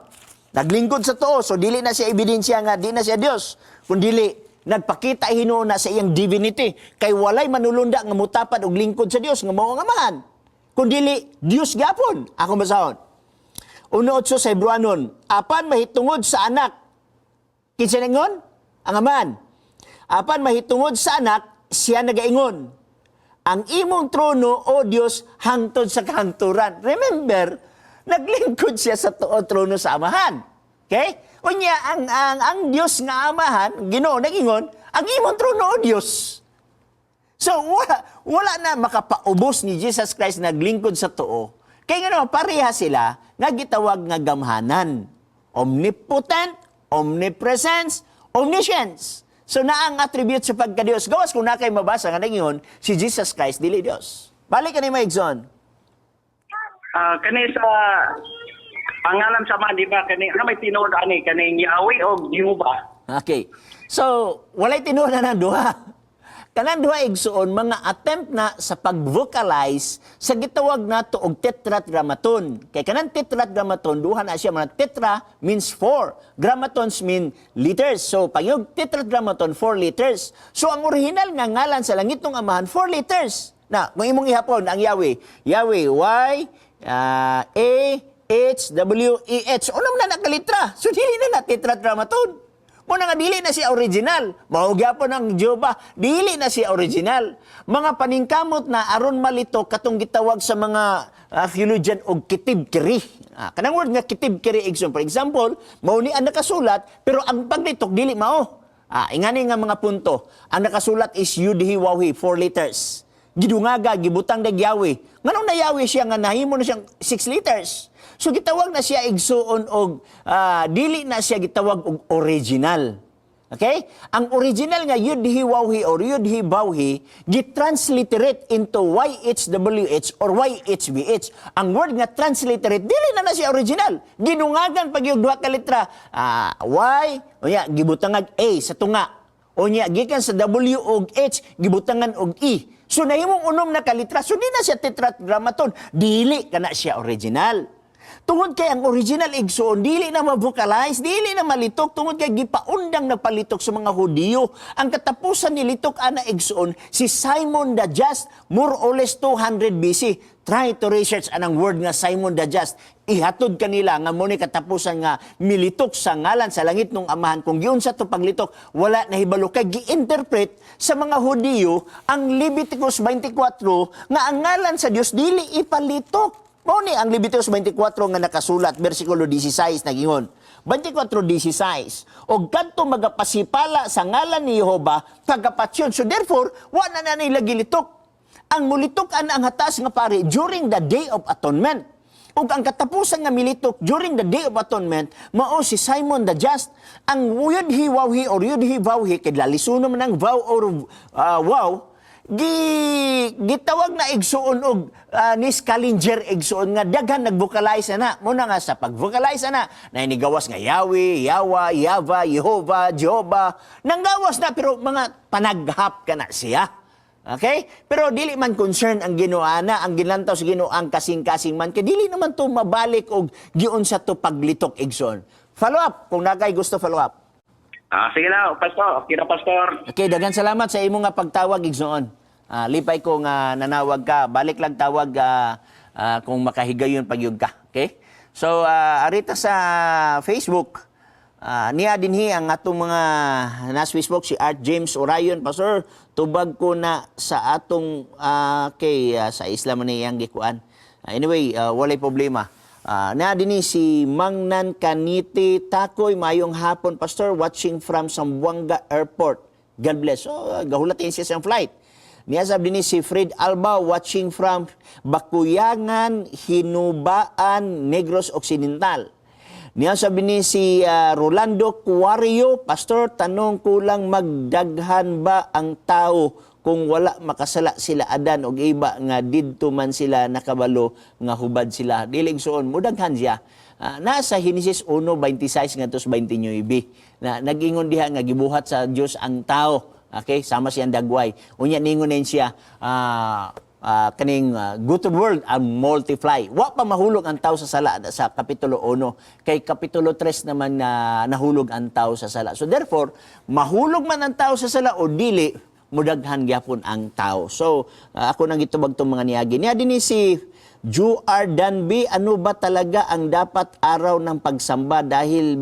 Naglingkod sa tuo, so dili na siya ebidensya nga di na siya Dios. Kun dili nagpakita hinuon na sa iyang divinity kay walay manulunda nga mutapad og lingkod sa Dios nga mao ang Amahan. Kun dili Dios gyapon. Ako basahon. 1:8 sa Hebrewanon, "Apan mahitungod sa Anak," kinsa ningon? Ang Amahan. "Apan mahitungod sa Anak, siya nagaingon, 'Ang imong trono, O Dios, hangtod sa kahangturan.'" Remember, naglingkod siya sa tuo trono sa Amahan. Okay? Unya, ang Dios nga Amahan, Ginoo, nagingon, "Ang imong trono, O Dios." So, wala na makapaubos ni Jesus Christ naglingkod sa tuo. Kaya nga naman, pareha sila nga gitawag nga gamhanan. Omnipotent, omnipresence, omniscience. So, naa ang attribute sa pagka-Diyos. Gawas kung na kay mabasa nga nangyun, si Jesus Christ dili Diyos. Balik ka ni Igsoon. Ah, kani sa pangalan sa mga, di ba, kani ano may tinuod ani, kani Yahweh o Jehovah? Okay. So, walay tinuod na ng duha. Kanang duha, igsuon, mga attempt na sa pag-vocalize sa gitawag nato og tetragrammaton. Kay kanang tetragrammaton, duha na siya, mga tetra means four. Grammatons mean letters. So, pag tetragrammaton, four letters. So, ang original nga ngalan sa langitnong Amahan, four letters. Na, kung imong ihapon, ang Yahweh, Yahweh, Y, A, H, W, E, H. Unom na nakalitra. So, dili na na tetragrammaton. Mao na nga dili na siya original. Mao gyapon ang Jehovah, dili na siya original. Mga paningkamot na aron malito katong gitawag sa mga theologian og kitib kiri. Kanang word nga kitib kiri, igsoon. For example, mao ni ang nakasulat pero ang paglitok dili mao. Ingani nga mga punto. Ang nakasulat is Yudhi Wawhi, four letters. Gidungaga, gibutang dag Yahweh. Nganong na Yahweh siya nga nahimo na siyang six letters? So gitawag na siya, igsuon, og dili na siya gitawag og original. Okay? Ang original nga Yudhi Wawhi or Yudhi Bawhi gitransliterate into YHWH or YHVH. Ang word nga transliterate dili na na siya original. Ginungagan pag yung duha ka letra. Y, o ya, gibutangag A sa tunga. Unya gikan sa W og H gibutangan og E. So nahimong unom na ka litra. So di na siya tetragrammaton. Dili kana siya original. Tungod kay ang original, igsoon, dili na ma-vocalize, dili na malitok tungod kay gipaundang nagpalitok sa mga Hudiyo. Ang katapusan ni litok ana, igsoon, si Simon the Just, more or less 200 BC. Try to research anang word nga Simon the Just. Ihatod kanila nga mo ni katapusan nga militok sa ngalan sa langit nung amahan. Kung giunsa to paglitok, wala na hibalo kay gi-interpret sa mga Hudiyo ang Leviticus 24 nga ang ngalan sa Dios dili ipalitok. Mao ni ang Leviticus 24 nga nakasulat, versikulo 16, nagingon. 24:16. "Og kadto magapasipala sa ngalan ni Jehova, pagapatyon." So therefore, wa na na nila gilitok. Ang mulitok an ang hataas nga pari during the Day of Atonement. Ug ang katapusan nga militok during the Day of Atonement mao si Simon the Just. Ang yud hi waw hi or yud hi vaw hi, kay lalisuno man ang vaw or waw, gitawag na, igsuon, og ni Scalinger, igsuon, nga daghan nag-vocalize na. Muna nga sa pag-vocalize na na inigawas nga Yahweh, Yawa, Yava, Jehovah, Jehovah. Nanggawas na, pero mga panaghap ka na siya. Okay? Pero dili man concern ang Ginoo ana, ang gilantaw sa Ginoo ang kasing-kasing man kay dili naman to mabalik og giunsa to paglitok, igsoon. Follow up kung nakay gusto follow up. Ah, sige na, Pastor. Okay na, Pastor. Okay, daghan salamat sa imo nga pagtawag, igsoon. Ah, lipay ko nga nanawag ka. Balik lang tawag kung makahigayon pagyud ka. Okay? So, arita sa Facebook. Niya dinhi ang atong mga nas Facebook, si Art James Orion, "Pastor, tubag ko na sa atong kay sa Islam man iyang gikuan." Anyway, walay problema. Na dinhi si Mangnan Kaniti Takoy, "Mayong hapon, Pastor, watching from Zamboanga Airport. God bless." So, gahulatin siya sa flight. Niya sabi ni si Fred Alba, watching from Bakuyangan, Hinubaan, Negros Occidental. Niya sabi ni si Rolando Cuario, "Pastor, tanong ko lang, magdaghan ba ang tao kung wala makasala sila Adan og Eva nga didto man sila nakabalo nga hubad sila?" Dili, igsoon, mudaghan siya. Nasa Genesis 1:26 ngadto sa 29 na nag-ingon diha nga gibuhat sa Dios ang tao. Okay, sama siyang dagway. Unya ningon din siya kaning "Go to the world and multiply." Wa pa mahulog ang tao sa sala sa kapitulo 1. Kay kapitulo 3 naman na nahulog ang tao sa sala. So therefore, mahulog man ang tao sa sala o dili, mudaghan gyapon ang tao. So, ako nang gitubag tong mga niagi. Niya dinhi si Ju R. Danby, "Ano ba talaga ang dapat araw ng pagsamba dahil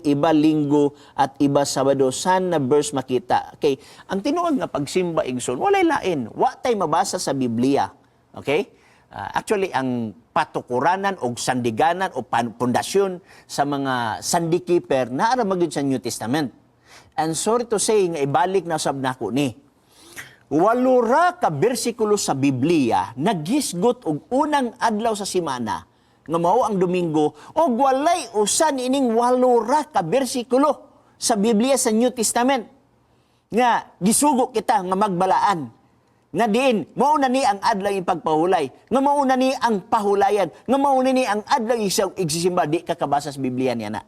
iba Linggo at iba Sabado? Saan na verse makita?" Okay, ang tinuod nga pagsimba, igsoon, walay lain. Wa tay mabasa sa Biblia. Okay? Actually, ang patukuranan o sandiganan o pundasyon sa mga Sunday keeper naa ra magyud sa New Testament. And sorry to say nga ibalik na sab nako ni. Walo ra ka bersikulo sa Biblia naghisgot og unang adlaw sa simana nga mao ang Domingo, og walay usa niining 8 ra ka bersikulo sa Biblia sa New Testament nga gisugo kita nga magbalaan nga diin mao na ni ang adlaw ipagpahulay, nga mao na ni ang pahulayan, nga mao na ni ang adlaw igsisimba. Di ka kabasa sa Biblia niya na.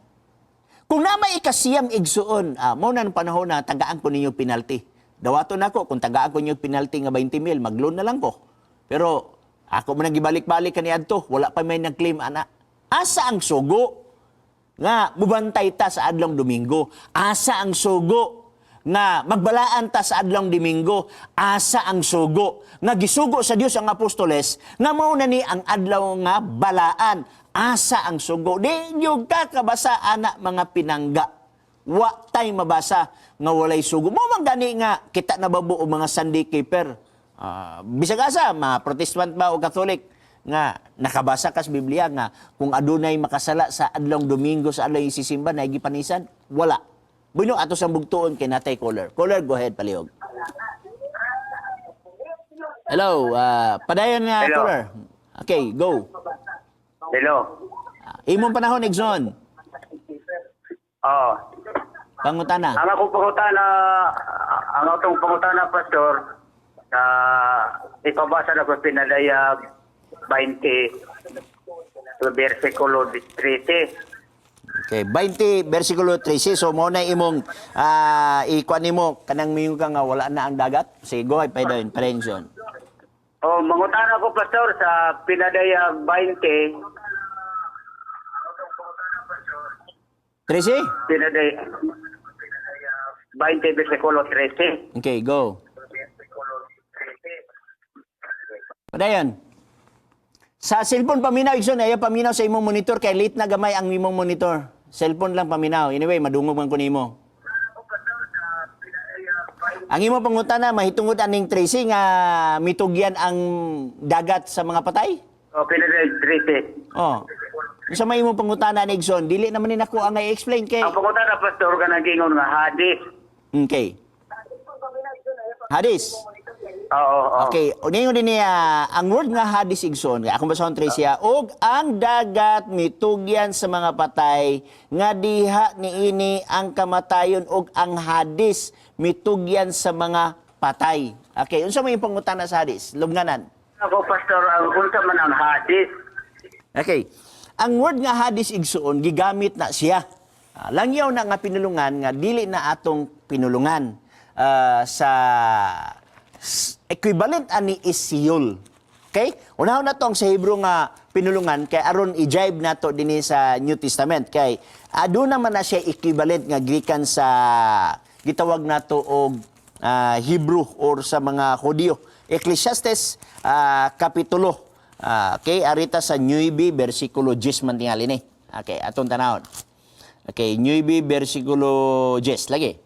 Kung na may 9, igsuon, mao na ang panahon na tagaan ko ninyo penalty. Dawaton nako, kung tagaan ko ninyo penalty nga 20 mil, mag-loan na lang ko. Pero ako man ang gibalik-balik kani adto, wala pa may nag-claim ana. Asa ang sugo nga mubantay ta sa adlong Domingo? Asa ang sugo nga magbalaan ta sa adlong Domingo? Asa ang sugo nga gisugo sa Dios ang apostoles nga mao na ni ang adlaw nga balaan? Asa ang sugo? Di nyo kakabasa ana, mga pinangga. Wa tay mabasa nga walay sugo. Mo man gani nga kita nababo og mga Sunday keeper. Bisag asa, mga Protestant ba o Catholic, nga nakabasa ka sa Biblia nga kung adunay makasala sa adlong Domingo, sa adlaw isisimba, na gipanisan? Wala. Bueno, ato sa bugtuon kay natay caller. Caller, go ahead, palihog. Hello, padayon nga. Hello. Caller. Okay, go. Hello. Imong panahon, igsoon. Oo. Pangutana. Ang akong pangutana, Pastor, na ipabasa na ko Pinalayag 20, versikulo 13. Okay, 20 versikulo 13. So mo na imong ikuan nimo kanang mingon ka nga wala na ang dagat. Sige, go ahead, padayon, padayon Igsoon. Oh, mangutana ko, Pastor, sa Pinadaya 20, 13? Pinadaya 20 versikulo 13. Okay, go. Padayon. Sa cellphone paminaw, Igsoon, ayaw paminaw sa imong monitor kay late na gamay ang imong monitor. Cellphone lang paminaw. Anyway, madungog man ko nimo. Ang imong pangutana mahitungod aning 13 nga mitugyan ang dagat sa mga patay? Oh, Pinadaya 13. Oh. Sa may imong pangutana ni Igsoon, dili naman ni nako ang i-explain kay. Ang pangutana, Pastor, kanang gingon nga Hades. Okay. Hadis. Oo. Okay, uningon din niya ang word nga Hadis, Igsoon, kay akong basahon 13 og ang dagat mitugyan sa mga patay nga diha niini ang kamatayon og ang Hadis mitugyan sa mga patay. Okay, unsa may pangutana sa Hadis? Lubnganan. Ako, Pastor, ang unsa man ang Hades? Okay. Ang word nga Hadis, igsuon, gigamit na siya. Langyaw na nga pinulungan nga dili na atong pinulungan. Sa equivalent ani is Seol. Okay? Unahon na to ang sa Hebrew nga pinulungan kay aron i-jibe nato dinhi sa New Testament kay aduna man na siya equivalent nga gikan sa gitawag nato og Hebrew or sa mga Hudiyo. Ecclesiastes kapitulo. Okay, arita sa 9 versikulo 10 man tingali ni. Okay, atong tanawon. Okay, 9 versikulo 10 lagi.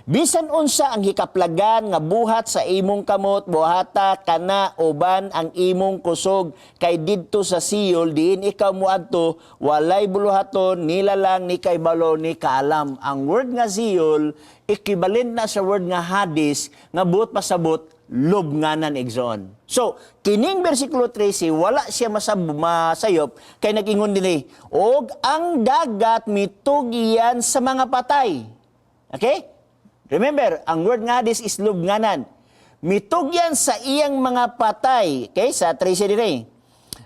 Bisan unsa ang hikaplagan nga buhat sa imong kamot, buhata kana uban ang imong kusog kay didto sa Seol diin ikaw moadto, walay buluhaton nilalang ni kay balo ni kaalam. Ang word nga Seol equivalent na sa word nga Hades nga buot pasabot lubnganan, igsoon. So, kining versikulo 13, wala siya masayop kay nag-ingon dinhi, og ang dagat mitugian sa mga patay. Okay? Remember, ang word nga Hades is lubnganan. Mitugyan sa iyang mga patay. Okay? Sa 13 dinhi.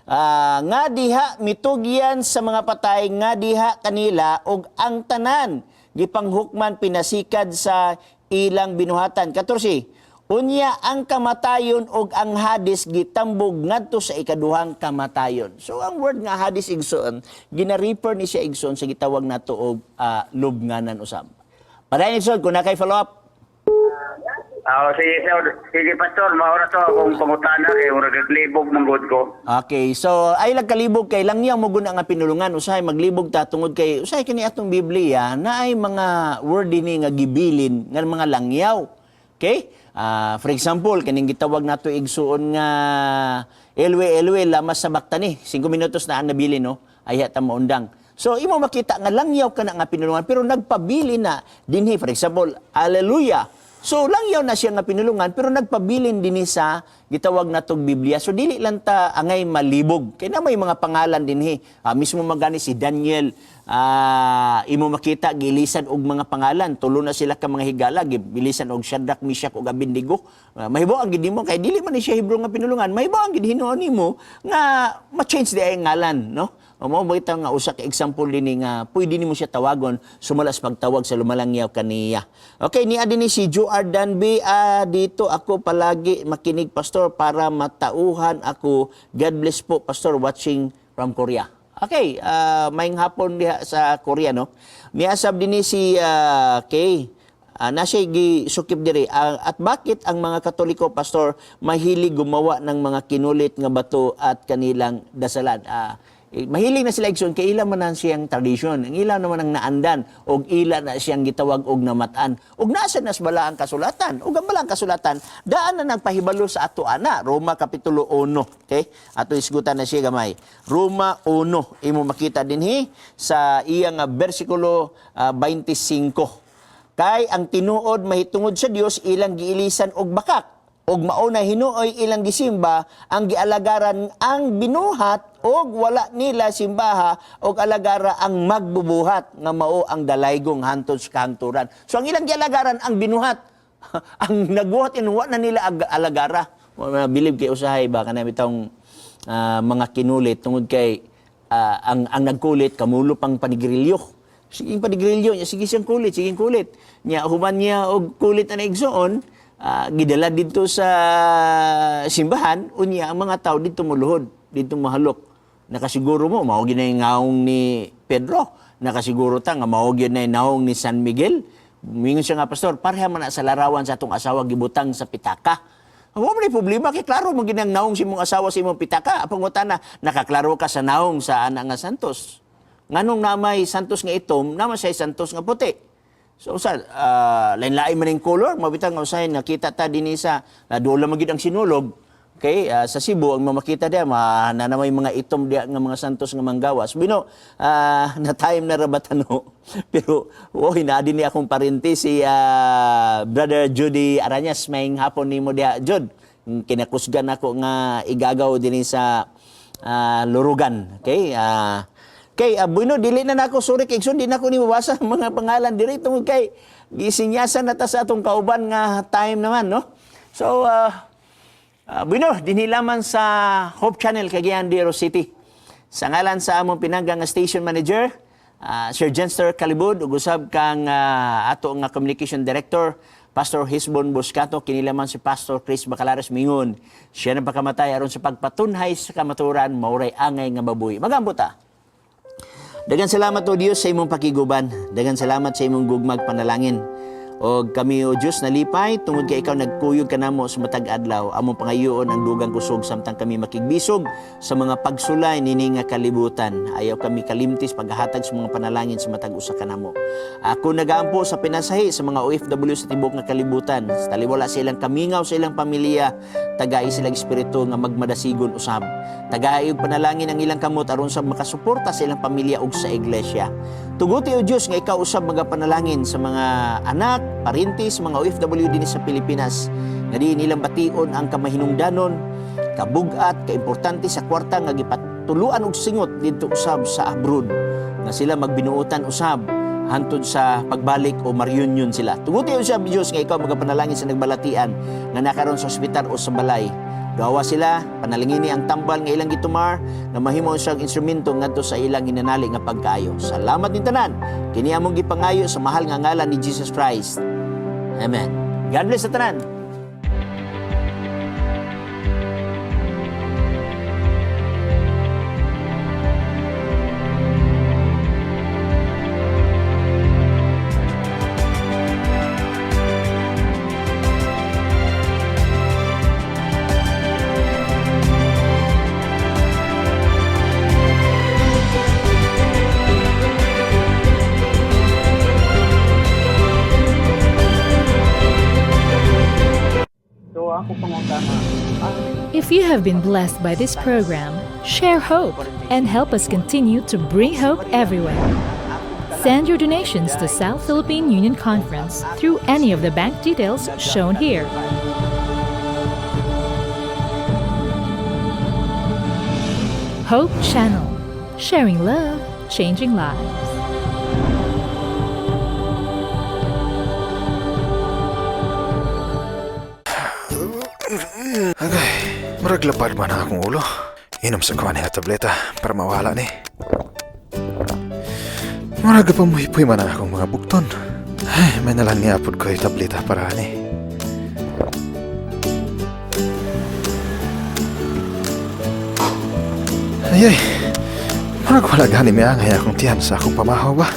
Nga diha mitugyan sa mga patay nga diha kanila og ang tanan gipanghukman pinasikad sa ilang binuhatan. 14. Unya ang kamatayon og ang Hades gitambog ngadto sa ikaduhang kamatayon. So ang word nga Hades, igsoon, gina-refer ni siya, igsoon, sa gitawag nato og lubnganan usab. Padayon, igsoon, kung na kay follow up. Ah, sige, sir. Sige, Pastor, maura to akong pangutana kay murag naglibog man gud ko. Okay, so ay lang kalibog kay langyaw mo guna nga pinulungan, usahay maglibog ta tungod kay usahay kini atong Biblia na ay mga word dinhi nga gibilin nga mga langyaw. Okay? For example, kining gitawag nato, igsuon, nga "Elwe Elwe lama sabaktani." 5 minutos na ang nabilin, no. Ayha ta maundang. So imo makita nga langyaw kana nga pinulungan pero nagpabili na dinhi, for example, "Hallelujah." So langyaw na siya nga pinulungan pero nagpabilin dinhi sa gitawag natog Biblia. So dili lang ta angay malibog. Kay na may mga pangalan dinhi. Mismo magani si Daniel, imo makita gilisan og mga pangalan. Tulo na sila ka mga higala gilisan og Shadrach, Meshach ug Abednego. Mahibaw ang gid nimo kay dili man ni siya Hebrew nga pinulungan. Mahibaw ang gid hinuon nimo nga ma-change di ay ngalan, no? O mao ba nga usa ka example dinhi nga pwede nimo siya tawagon sumala sa pagtawag sa lumalangyaw kaniya. Okay, niya dinhi si Joe Ardanby, dito ako palagi makinig, Pastor, para matauhan ako. God bless po, Pastor, watching from Korea. Okay, maayong hapon diha sa Korea, no. Niasab dinhi si kay na siya gisukip diri. At bakit ang mga Katoliko, Pastor, mahilig gumawa ng mga kinulit nga bato at kanilang dasalan? Mahilig na sila, igsoon, kay ila man ang siyang tradisyon. Ang ila naman ang naandan og ila na siyang gitawag og namatan. Og nasa nas bala ang kasulatan. Og ang bala ang kasulatan, daan na nagpahibalo sa ato ana. Roma kapitulo 1. Okay? Ato isgutan na siya gamay. Roma 1. Imo makita dinhi sa iyang bersikulo 25. Kay ang tinuod mahitungod sa Dios ilang giilisan og bakak og mao na hinuoy ilang gisimba ang gialagaran ang binuhat og wala nila simbaha og alagara ang magbubuhat nga mao ang dalaygong hantod sa kahangturan. So ang ilang gialagaran ang binuhat. Ang nagbuhat inuwa na nila alagara. Wa bilib kay usahay ba kana bitong mga kinulit tungod kay ang nagkulit kamulo pang panigrilyo. Sige padigrilyo niya, sige siyang kulit, sige kulit. Nya human niya og kulit ang igsoon, gidala didto sa simbahan, unya ang mga tao didto moluhod, didto mohalok. Nakasiguro mo mao gyud na yung naong ni Pedro, nakasiguro ta nga mao gyud na yung naong ni San Miguel. Mingon siya nga, "Pastor, pareha man na sa larawan sa atong asawa gibutang sa pitaka." Wa man problema kay klaro mo ginang naong sa imong asawa sa imong pitaka. Pangutana, nakaklaro ka sa naong sa ana nga santos. Nganong namay santos nga itom, naman siya santos nga puti? So sa lain-lain man yung color, mabitang nga usahay nakita ta dinhi sa doon man gyud ang sinulog. Okay, sa Cebu ang mamakita diya ma na may mga itom diya nga mga santos nga manggawas. Bino na time na ra ba tano. Pero oh, naa ni akong parente si Brother Judy Arañas, maayong hapon nimo diha, Jud. Kinakusgan ako nga igagaw dinhi sa Lurugan. Okay? Okay, bueno, dili na nako, sorry kay di na ko ni mabasa ang mga pangalan diri tungod kay gisinyasan na ta sa atong kauban nga time naman, no? So, bueno, dinhi lamang sa Hope Channel, Cagayan de Oro City. Sa ngalan sa among pinangga nga station manager, Sir Jenster Calibud, ug usab kang ato nga communication director, Pastor Hisbon Buscato, kini lamang si Pastor Chris Bacalares mingon. Siya nang pakamatay aron sa pagpatunhay sa kamaturan, mauray angay nga mabuhi. Magampo ta. Daghang salamat, O Dios, sa imong pakiguban. Daghang salamat sa imong gugmag panalangin. O kami, O Dios, nalipay tungod kay ikaw nagkuyog kanamo sa matag adlaw. Among pangayoon ang dugang kusog samtang kami makigbisog sa mga pagsulay nini nga kalibutan. Ayaw kami kalimtis paghatag sa mga panalangin sa matag usa kanamo. Ako nagaampo sa pinasahi sa mga OFW sa tibuok nga kalibutan. Taliwala sa ilang kamingaw sa ilang pamilya, tagai silang espiritu nga magmadasigon usab. Tagai og panalangin ang ilang kamot aron sa makasuporta sa ilang pamilya ug sa iglesia. Tuguti, o Dios, nga ikaw usab magapanalangin sa mga anak, parintis, mga OFW din sa Pilipinas nga diin ilang bation ang kamahinungdanon, kabugat, kaimportante sa kwarta nga gipatuluan og singot didto usab sa abroad, nga sila magbinuotan usab hantod sa pagbalik o ma-reunion sila. Tuguti usab, Dios, nga ikaw magapanalangin sa nagbalatian nga nakaron sa ospital o sa balay. Gawa sila, panalangini ang tambal nga ilang gitumar nga mahimo siyang instrumento ngadto sa ilang hinanali nga pagkaayo. Salamat din tanan. Kini among gipangayo sa mahal nga ngalan ni Jesus Christ. Amen. God bless sa tanan. So ako pangutana, If you have been blessed by this program, share hope and help us continue to bring hope everywhere. Send your donations to South Philippine Union Conference through any of the bank details shown here. Hope Channel, sharing love, changing lives. Agay, murag lapad man ang akong ulo. Inom sa kuha niya tableta para mawala ni. Murag pa muhipoy man ang akong mga bukton. Ay, may nalang niya pod ko tableta para ani. Ay, ay, murag wala gani may angay akong tiyan sa akong pamahaw ba?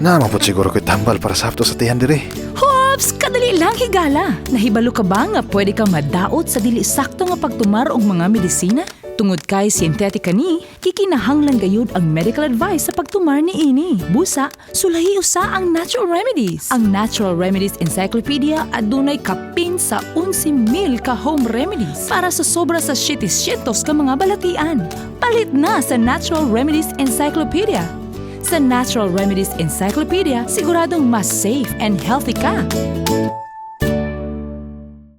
Naa man pod siguro ko'y tambal para sakto sa tiyan diri. Hops! Kadali lang, higala! Nahibalo ka ba nga pwede kang madaot sa dili sakto nga pagtumar og mga medisina? Tungod kay synthetic kani, kikinahanglan gayud ang medical advice sa pagtumar ni ini. Busa, sulahi usa ang natural remedies. Ang Natural Remedies Encyclopedia adunay kapin sa 11,000 ka home remedies para sa sobra sa 700 ka mga balatian. Palit na sa Natural Remedies Encyclopedia. Sa Natural Remedies Encyclopedia, siguradong mas safe and healthy ka.